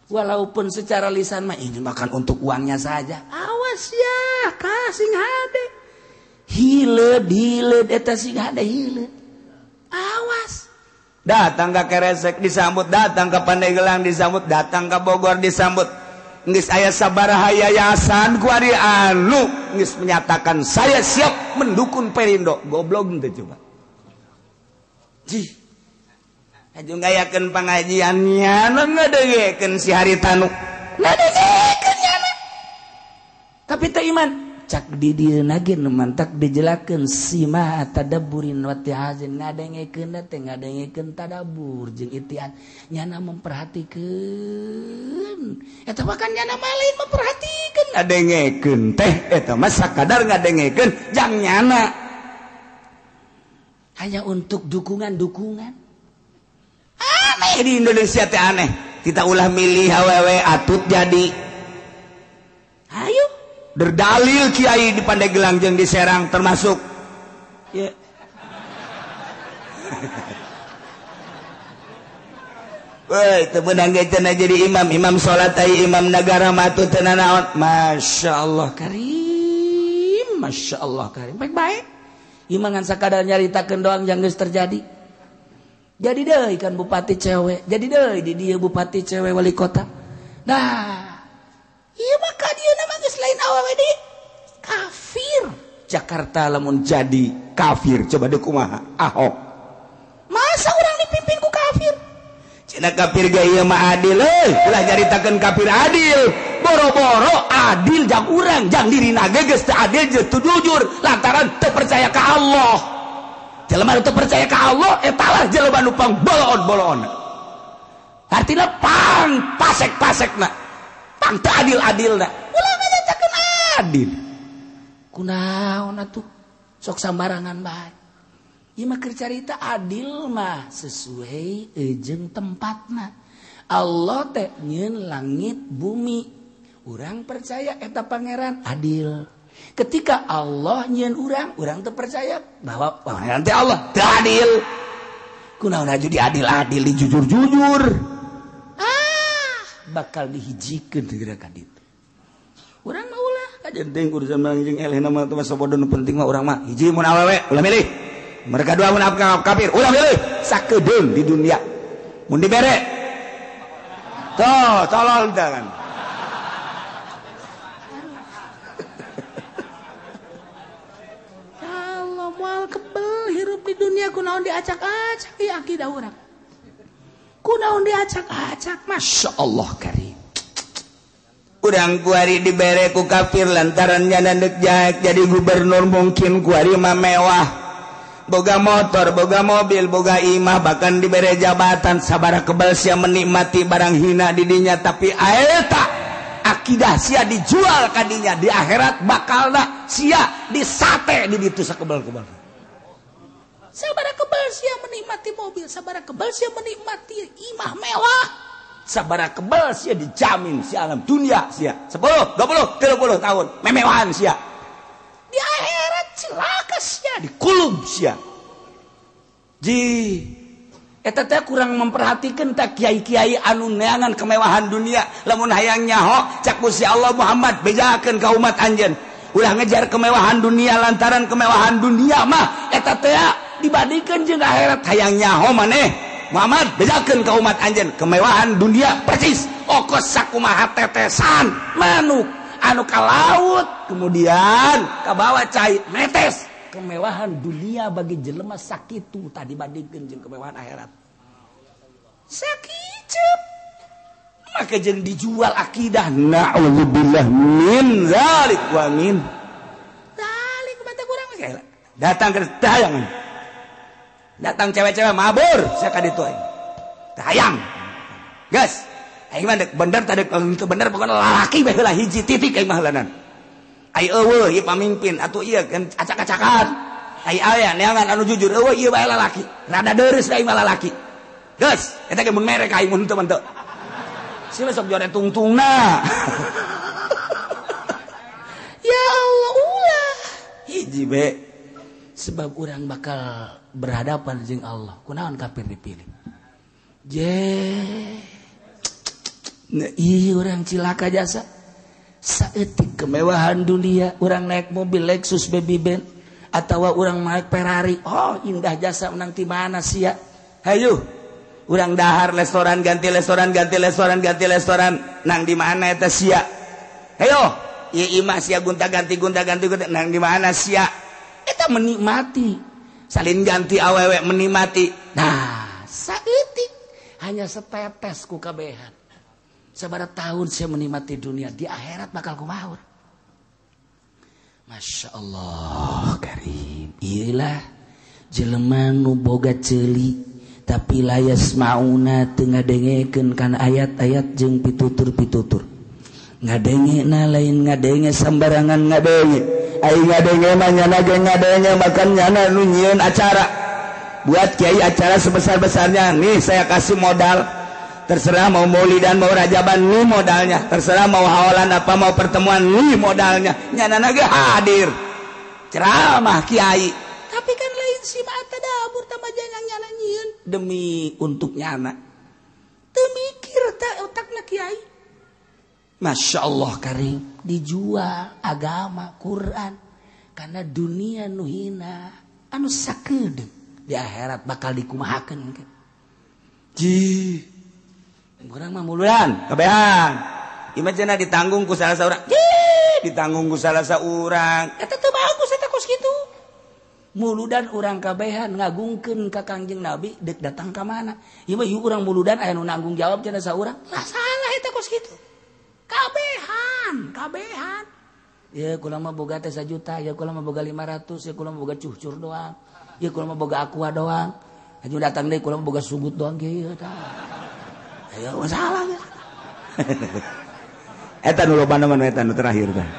S3: walaupun secara lisan mah ini makan untuk uangnya saja. Awas ya kasing hade hileud hileud eta sing hade hileud awas.
S2: Datang ke Keresek disambut, datang ke Pandeglang disambut, datang ke Bogor disambut. Geus aya sabaraha yayasan ku ari anu geus menyatakan saya siap mendukung Perindo. Goblok teh coba. Jih. Aju ngayakeun pangajiannya, ngadengekeun si Haritanu.
S3: Ngadengekeun nyana. Tapi teu iman, cak di dieu ge nu mantak dijelakeun sima tadabburin wa ti'azin ngadengekeun teh ngadengekeun tadabbur jeung itian nyana memperhatikeun. Eta mah kan nyana mah lain memperhatikeun
S2: ngadengekeun teh eta mah sakadar ngadengekeun jang nyana.
S3: Hanya untuk dukungan-dukungan.
S2: Aneh di Indonesia teh aneh. Kita ulah milih awewe atut jadi.
S3: Ayo
S2: berdalil kiai di Pandeglang jeung di Serang termasuk. Ya. Woi, teu meunang ge cenah jadi imam, imam salat ai imam nagara mah atuh teu nanaon.
S3: Masyaallah karim, masyaallah karim. Baik-baik. Ieu mah ngan sakadar nyaritakeun doang yang geus terjadi. Jadi deh ikan bupati cewek, jadi deh di dia bupati cewek wali kota. Nah, iya maka dia nama geus lain awewe di kafir.
S2: Jakarta lamun jadi kafir, coba deh kumaha Ahok.
S3: Masa orang dipimpin ku kafir?
S2: Cina kafir ge ieu mah adil euy, ulah nyaritakeun kafir adil. Boro-boro adil jang urang, jang dirina ge geus teu adil jeung teu jujur lantaran teu percaya ka Allah. Jelema teu percaya ka Allah eta lah jelema nu pangbolon-bolon. Artinya pang pasek-pasekna. Pang teu adil-adilna. Ulah ngajajakeun adil. Kunaon atuh? Sok sambarangan bae. Ieu mah keur carita adil mah sesuai jeung tempatna. Allah teh nyeun langit bumi. Urang percaya eta pangeran adil. Ketika Allah nyeun urang, urang teu percaya bahwa pangeran teh Allah teu adil. Kunaon aju diadil-adil, dijujur-jujur. Ah, bakal dihijikeun teh ka ditu. Urang mah ulah kajen teuing urusan mah jeung elehna mah teu sabodo nu penting mah urang mah hiji mun awewe ulah milih. Mereka dua mun kafir ulah milih. Sakedeung di dunia. Mun dibere toh tolol teh kan.
S3: Allah moal kebel hirup di dunia kunaon diacak-acak ieu akidah urang. Kunaon diacak-acak,
S2: Masya Allah karim. Urang kuari dibere ku kafir lantaran nyana deuk jaek jadi gubernur mungkin kuari mah mewah. Boga motor, boga mobil, boga imah, bahkan dibere jabatan sabara kebal sia menikmati barang hina di dinya tapi aeta akidah sia dijual ka dinya di akhirat bakalna sia disate di ditu sakebal-kebal.
S3: Sabara kebal sia menikmati mobil, sabara kebal sia menikmati imah mewah.
S2: Sabara kebal sia dijamin sia alam dunia sia 10, 20, 30 tahun memewahan sia.
S3: Di akhirat celaka sia
S2: dikulub sia. Ji eta teh kurang memperhatikan tak kiai-kiai anu neangan kemewahan dunia lamun hayang nyaho cak Gusti Allah Muhammad bejakeun ka umat anjeun ulah ngejar kemewahan dunia lantaran kemewahan dunia mah eta teh dibandingkeun jeung akhirat hayang nyaho maneh Muhammad bejakeun ka umat anjeun kemewahan dunia persis okos sakumaha tetesan manuk anu ka laut kemudian ka bawa cai netes
S3: kemewahan dunia bagi jelema sakitu tadi bandingkeun jeung kemewahan akhirat sakicep
S2: maka jeung dijual akidah na'udzubillah min zalik wa min
S3: zalik mata kurang mah
S2: datang ke tayangan datang cewek-cewek mabur saya ka ditu aing hayang geus aing mah bener tadi teu bener pokona lalaki bae heula hiji titik aing mah heulanan ai eueuh ieu pamimpin atuh ieu kan acak-acakan ai aya neangan anu jujur eueuh ieu bae lalaki rada deureuh aing mah lalaki geus eta ge mun merek aing mun teu mah teu si sok jore tungtungna
S3: ya Allah ulah
S2: hiji be
S3: sebab urang bakal berhadapan jeung Allah kunaon kafir dipilih je ieu urang cilaka jasa saeutik kemewahan dunia urang naik mobil Lexus Baby Benz atawa urang naik Ferrari oh indah jasa menang ti mana sia
S2: hayu urang dahar restoran ganti restoran ganti restoran ganti restoran nang di mana eta sia hayo ieu imah sia gonta ganti gonta ganti gonta nang di mana sia eta menikmati salin ganti awewe menikmati
S3: nah saeutik hanya setetes ku kabehan sabaraha tahun saya menikmati dunia di akhirat bakal kumaha. Masya Allah karim iyalah jelema nu boga ceuli tapi layas mauna teu ngadengekeun kana ayat-ayat jeung pitutur-pitutur ngadengena lain ngadenge sambarangan ngadenge
S2: ai ngadenge mah nyana ge ngadenge makan nyana nu nyieun acara buat kiai acara sebesar-besarnya nih saya kasih modal terserah mau maulidan mau rajaban nih modalnya terserah mau haolan apa mau pertemuan nih modalnya nyana ge hadir ceramah kiai
S3: tapi kan lain si mah tadabur tambah janyang nyana nyieun
S2: demi untuk nyana
S3: teu mikir ta otakna kiai.
S2: Masya Allah karim
S3: dijual agama Quran karena dunia nu hina anu sakedeung di akhirat bakal dikumahakeun
S2: ji urang mah muludan kabehan ieu cenah ditanggung ku salah saurang ditanggung ku salah saurang
S3: eta teu bagus eta kos kitu muludan urang kabehan ngagungkeun ka Kangjeng Nabi deuk datang ka mana ieu mah ieu urang muludan aya nu nanggung jawab cenah saurang lah salah eta kos kitu kabehan kabehan ya kula mah boga teh 1 juta ya kula mah boga 500 ya kula mah boga cucur doang ya kula mah boga aqua doang aju datang deui kula mah boga sugut doang kieu tah
S2: Ayo masalah. Eta nu loba mah eta nu terakhir tah.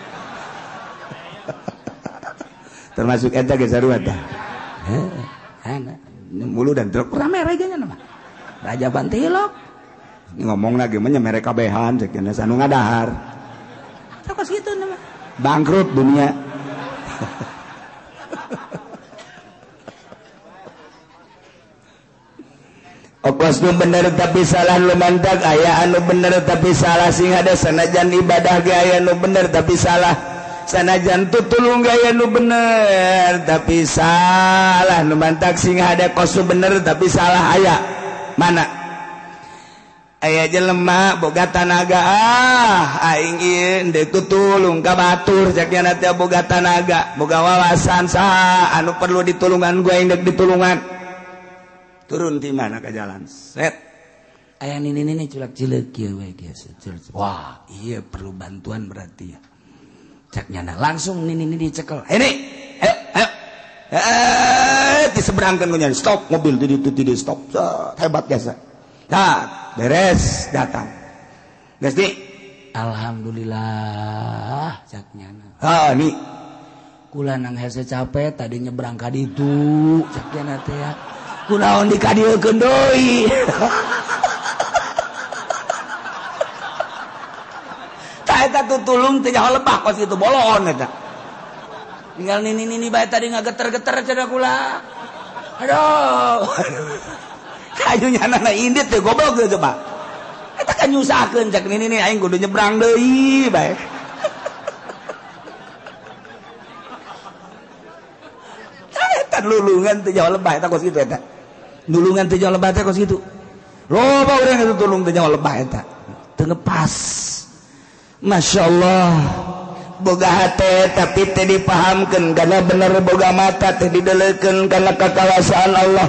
S2: Termasuk eta ge sarua tah. Heh, mulu dan truk rame rajanya mah. Raja Bantilok. Ngomong lagi mah nya mere kabehan cek nya anu ngadahar. Kos kitu mah. Bangkrut dunia. Okos nu bener tapi salah lumantak aya anu bener tapi salah sing ada sanajan ibadah ge aya nu bener tapi salah sanajan tutulung ge aya nu bener tapi salah lumantak sing ada kos nu bener tapi salah aya mana aya jelema boga tanaga ah aing ieu deuk tutulung ka batur cek nya teh boga tanaga boga wawasan saha anu perlu ditulungan gua aing deuk ditulungan turun di mana ke jalan set
S3: aya nini nini culak cileuk kieu we kieu. Wah iya perlu bantuan berarti ya cek nyana langsung nini nini dicekel
S2: ini ayo ayo diseberangkan ku stop mobil di ditu stop set, hebat biasa nah beres datang geus di
S3: alhamdulillah cek nyana
S2: ha ni
S3: kula nang hese capek tadi nyebrang ka ditu cek nyana teh ya
S2: kunaon dikadieukeun deui. Tah eta tutulung teh nyaho lebah kos kitu bolon eta.
S3: Tinggal nini-nini bae tadi ngageter-geter cenah kula. Aduh.
S2: Kayu nyanana indit teh goblok teh coba. Eta kan nyusahkeun cek nini-nini aing kudu nyebrang deui bae. Tah eta lulungan teh nyaho lebah eta kos kitu eta. Nulungan teh jauh lebah teh kos kitu. Loba urang itu tulung teh jauh lebah eta. Teu ngepas. Masya Allah. Boga hate tapi teh dipahamkeun kana bener boga mata teh dideleukeun kana kakawasaan Allah.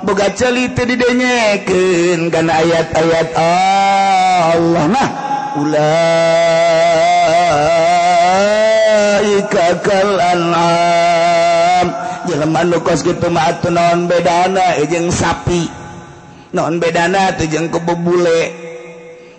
S2: Boga ceuli teh didenyekeun kana ayat-ayat Allah. Nah, ulaika kal an'am. Jelema nu kos kitu mah atuh naon bedana jeung sapi naon bedana atuh jeung kebo bule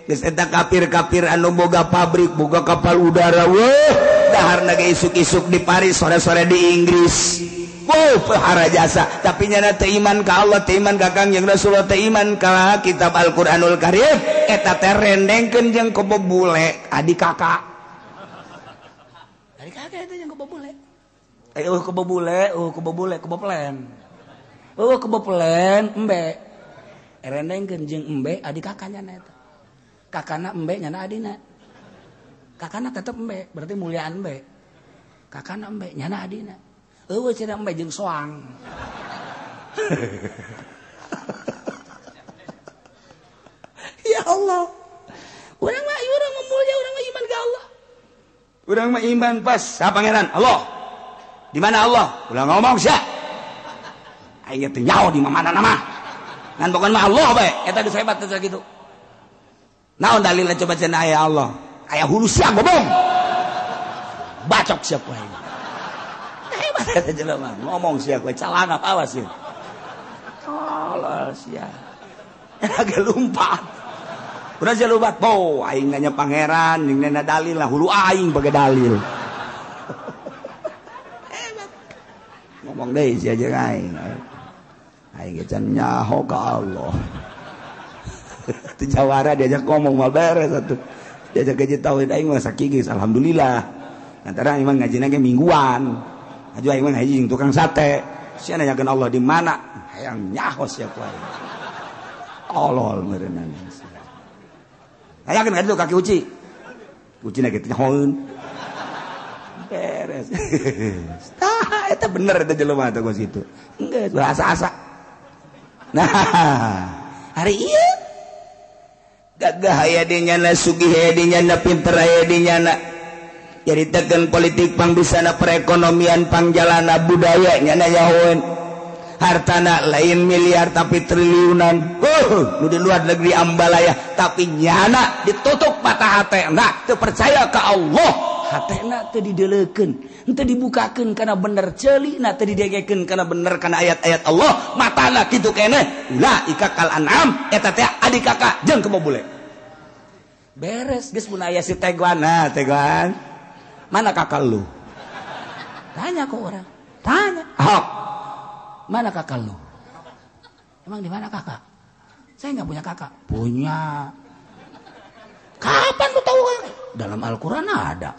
S2: geus eta kafir-kafir anu boga pabrik boga kapal udara weuh daharna ge isuk-isuk di Paris sore-sore di Inggris wow pahara jasa tapi nyana teu iman ka Allah teu iman ka Kangjeng Rasulullah teu iman ka kitab Al-Qur'anul Karim eta teh rendengkeun jeung kebo bule adik kakak
S3: adik kakak eta jeung kebo bule. Kebo bule, kebo bule, kebo pelen. Kebo pelen, embe. Rendengkeun jeung embe adik kakaknya na eta. Kakana embe nyana adina. Kakana tetep embe, berarti muliaan embe. Kakana embe nyana adina. Eueuh cenah embe jeung soang.
S2: Ya Allah.
S3: Urang mah urang mah mulia, urang mah iman ka Allah.
S2: Urang mah iman pas sa pangeran Allah. Di mana Allah? Ulah ngomong sia. Aing teh nyaho di mana nama. Ngan pokona mah Allah bae. Eta geus hebat teh kitu. Naon dalilna coba cenah aya Allah? Aya hulu sia gobong. Bacok sia ku aing. Hebat eta jelema. Ngomong sia ku calangap awas sia. Tolol sia. Eta lumpat. Udah sia lumpat. Po aing nanya pangeran jeung nanya dalil lah hulu aing bage dalil. Ngomong deui sia jeung aing. Aing ge can nyaho ka Allah. Teu jawara diajak ngomong mah beres atuh. Diajak gaji tauhid aing mah sakigis alhamdulillah. Antara aing mah ngajina ge mingguan. Aju aing mah ngaji jeung tukang sate. Sia nanyakeun Allah di mana? Hayang nyaho sia ku aing. Tolol meureunana. Hayakeun ka ditu kaki uci. Ucina ge teh nyahoeun. Beres. Tah eta bener eta jelema teh kos kitu. Geus asa-asa. Nah, hari ieu gagah aya di nyana sugih aya di nyana pinter aya di nyana. Nyaritakeun politik pangbisana perekonomian pangjalana budaya nyana nyahoeun. Hartana lain miliar tapi triliunan. Nu di luar negeri ambalaya tapi nyana ditutup mata hate. Nah, teu percaya ka Allah.
S3: Hatena teu dideleukeun, henteu dibukakeun kana bener, ceulina teu didengekeun kana bener kana ayat-ayat Allah, matana kitu keneh. Ulaika kal an'am, eta teh adik kakak jeung kebo bule. Beres geus mun aya si Teguan, nah Teguan. Mana kakak lu? Tanya ke orang. Tanya. Ahok. Mana kakak lu? Emang di mana kakak? Saya nggak punya kakak. Punya. Kapan lu tahu? Dalam Al-Quran ada.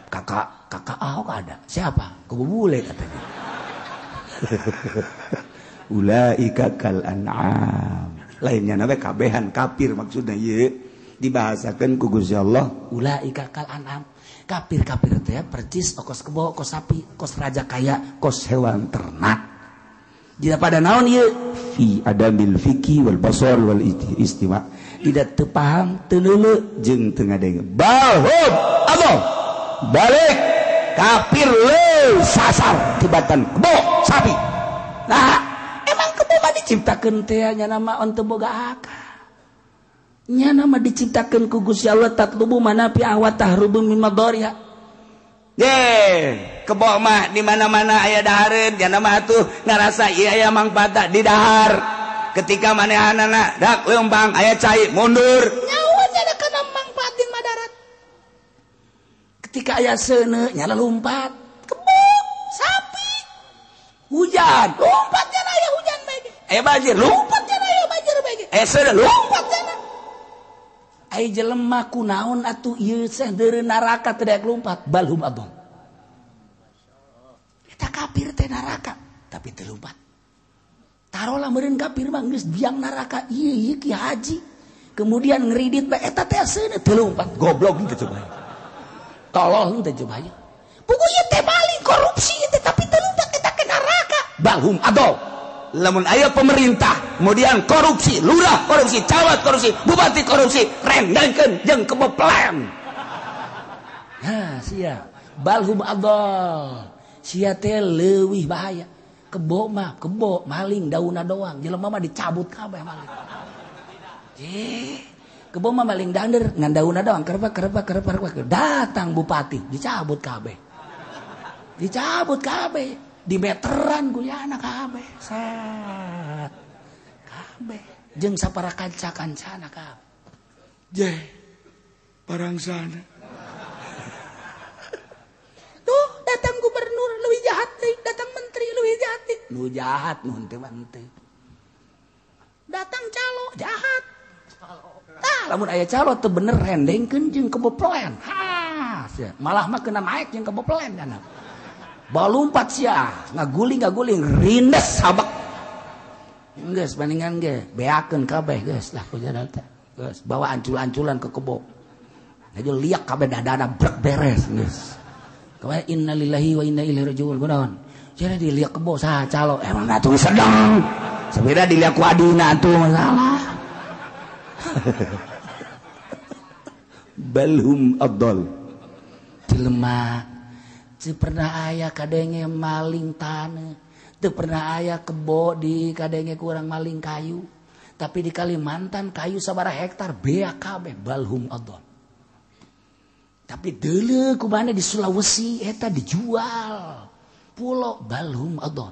S3: Kakak Ahok ada. Siapa? Kebo bule katanya.
S2: Ulaika kal an'am. Lainnya nabe kabehan kafir maksudnya ieu dibahasakeun ku Gusti Allah
S3: ulaika kal an'am. Kafir-kafir teh percis kos kebo, kos sapi, kos raja kaya, kos hewan ternak. Jika pada naon ieu
S2: fi adamil fikih wal basar wal istima,
S3: tidak teu paham, teu leuleuh
S2: jeung teu ngadenge. Balhum Allah balik kafir leuh sasar tibatan kebo
S3: sapi. Nah, emang kebo mah diciptakeun teh nya nama on teu boga akal. Nya nama diciptakeun ku Gusti Allah tatlubu manafi wa tahrubu min madariha.
S2: Ye, kebo mah di mana-mana aya dahareun, nya mah atuh ngarasa ieu aya mangfaat di dahar. Ketika manehanana dak leumpang aya cai mundur.
S3: Nyawa nya kana mangfaatin madarat. Ketika aya seuneu nya lompat, kebo, sapi. Hujan, lompat nya aya hujan bae.
S2: Aya banjir,
S3: lompat nya aya banjir bae.
S2: Aya seuneu
S3: lompat nya. Ai jelema kunaon atuh ieu seh deureu neraka teu daek lumpat balhum abong. Eta kafir teh neraka tapi teu lumpat. Tarolah meureun kafir mah geus biang neraka ieu ieu ki haji. Kemudian ngeridit bae eta teh seuneu teu lumpat.
S2: Goblok henteu coba.
S3: Tolol henteu coba. Puguh ieu teh maling korupsi teh tapi teu lumpat eta ke neraka.
S2: Balhum adol. Lamun aya pemerintah kemudian korupsi, lurah korupsi, camat korupsi, bupati korupsi, rendangkeun jeung keboplen.
S3: Nah, sia balhum adol. Sia teh leuwih bahaya. Kebo mah, kebo maling daunna doang, jelema mah dicabut kabeh maling. Kebo mah maling dander ngan daunna doang, kerebak kerebak kerebak. Datang bupati, dicabut kabeh. Dicabut kabeh. Di meteran kuliahna kabeh set kabeh jeung sapara kanca-kancana kabeh
S2: je parangsana
S3: tuh datang gubernur leuwih jahat deui, datang menteri leuwih jahat deui, nu jahat nu henteu mah henteu, datang calo jahat tah lamun aya calo teu bener rendengkeun jeung keboplen ha sia malah mah kena naik jeung keboplen kana. Balumpat sia, ngaguling-ngaguling rindes sabak. Geus bandingan ge, beakeun kabeh geus lah kujadan teh. Geus bawa ancul-anculan ke kebo. Aja liak kabeh dadana brek beres geus. Kawe innalillahi wa inna ilaihi rajiun kunaon? Cenah diliak kebo saha calo, emang atuh sedang. Sabeda diliak ku adina atuh masalah.
S2: Balhum adall.
S3: Jelema teu pernah aya kadenge maling taneuh, teu pernah aya kebo di kadenge kurang maling kayu, tapi di Kalimantan kayu sabaraha hektar beak kabeh balhum adon. Tapi deuleu kumana di Sulawesi eta dijual pulo balhum adon.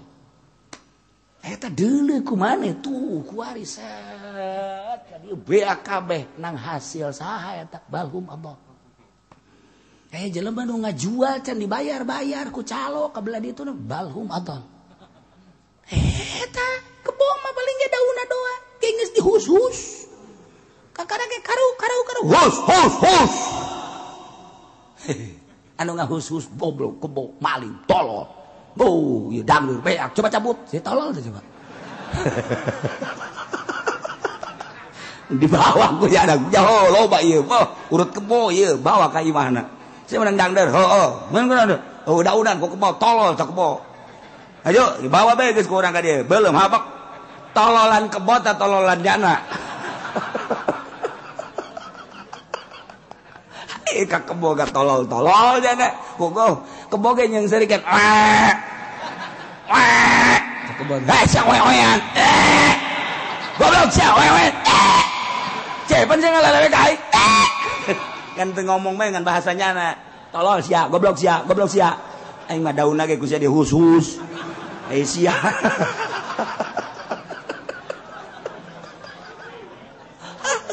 S3: Eta deuleu kumana tuh kuari set ka dieu beak kabeh nang hasil saha eta balhum adon. Jelema nu ngajual can dibayar-bayar ku calo ka belah ditu balhum adon. Eta kebo mah paling ge daunna doang, ge geus dihus-hus. Kakara ge karu karu karu
S2: hus hus hus.
S3: Anu ngahus-hus goblok kebo maling tolol. Oh, ieu dangdur beak coba cabut. Si tolol teh coba.
S2: Di bawah ku ya ada jauh loba ieu, urut kebo ieu bawa ka imahna. Saya menang dangder, oh, menang dangder, oh, daunan, kok kebo, tolol, tak kebo. Ayo, dibawa bae geus ku urang ka dieu, belum hapak. Tololan kebo ta tololan jana. Ka kebo ga tolol-tolol jana. Kok kebo ge nyeung serikan. Wah. Wah. Kebo, "Hei, sia oe-oean." Goblok sia oe-oean. Cepen sia ngalalewe ka aing. Kan teu ngomong bae ngan bahasanya na. Tolol sia, goblok sia, goblok sia. Aing mah daunna ge ku sia dihus-hus. Eh sia.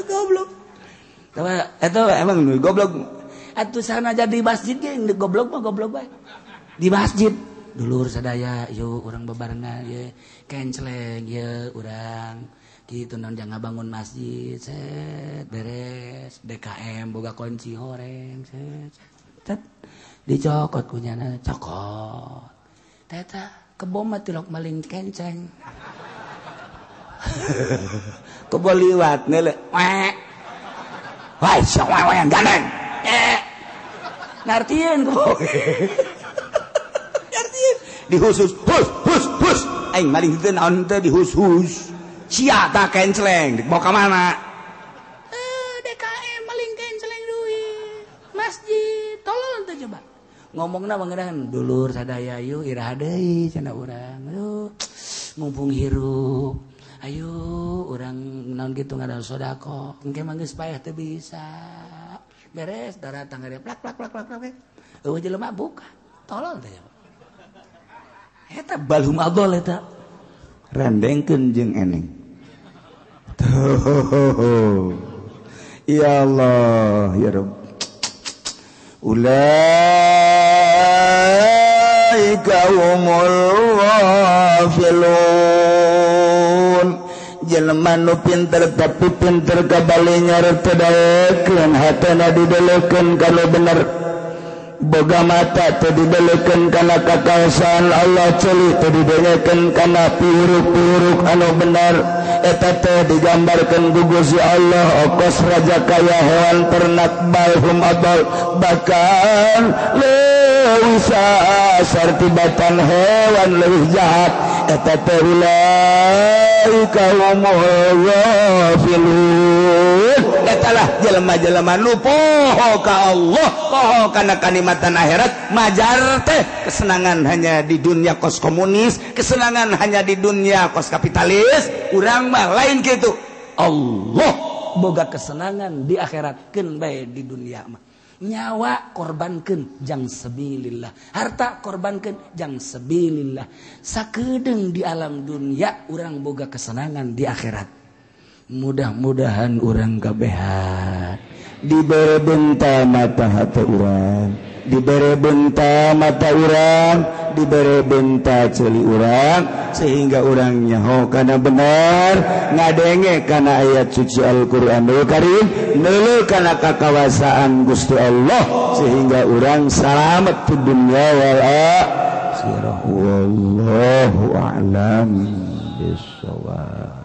S2: Goblok. Eta emang goblok. Atuh sana jadi masjid ge goblok mah goblok bae. Di masjid dulur sadaya yuk urang bebarengan ye kenceleng ye urang kitu naon jangan bangun masjid set beres DKM boga kunci horeng set set dicokot kunyana cokot teta kebo mah tilok maling kenceng kebo liwat nele wek wai sia wewe gandeng ngartieun kebo ngartieun dihusus hus hus hus aing maling teu naon teh dihus-hus sia ta kenceleng dibawa ka mana DKM maling kenceleng duit masjid tolol teh coba ngomongna mangeunahan dulur sadaya yuk iraha deui cenah urang aduh mumpung hirup ayo urang naon kitu ngadan sedekah engke mah geus payah teu bisa beres daratang gede plak plak plak plak plak eueuh jelema buka tolol teh eta balhum adol eta rendengkeun jeung eneng tuh ya Allah ya Rabb ulaika humul ghafilun jelema nu pinter tapi pinter kabali nyaret teu daekeun hatena didelekeun kana bener boga mata teu didelekeun kana kakaosaan Allah ceuli teu didelekeun kana pihuruk-pihuruk anu bener eta teh digambarkeun ku Gusti Allah okos raja kaya hewan ternak balhum adol bahkan leuwih sasar tibatan hewan leuwih jahat eta teh ulaika humul ghafilun eta lah jelema-jelema nu poho ka Allah poho kana kanikmatan akhirat majar teh kesenangan hanya di dunia kos komunis kesenangan hanya di dunia kos kapitalis urang mah lain kitu Allah boga kesenangan di akhirat keun bae di dunia mah nyawa korbankeun jang sabilillah harta korbankeun jang sabilillah sakedeung di alam dunia urang boga kesenangan di akhirat mudah-mudahan urang kabehan dibere benta mata hati urang dibere benta mata urang dibere benta ceuli urang sehingga urang nyaho kana bener ngadenge kana ayat suci Al-Qur'anul Karim neuleuh kana kakawasaan Gusti Allah sehingga urang salamet di dunya wal akhirah wallahu a'lam bissawab.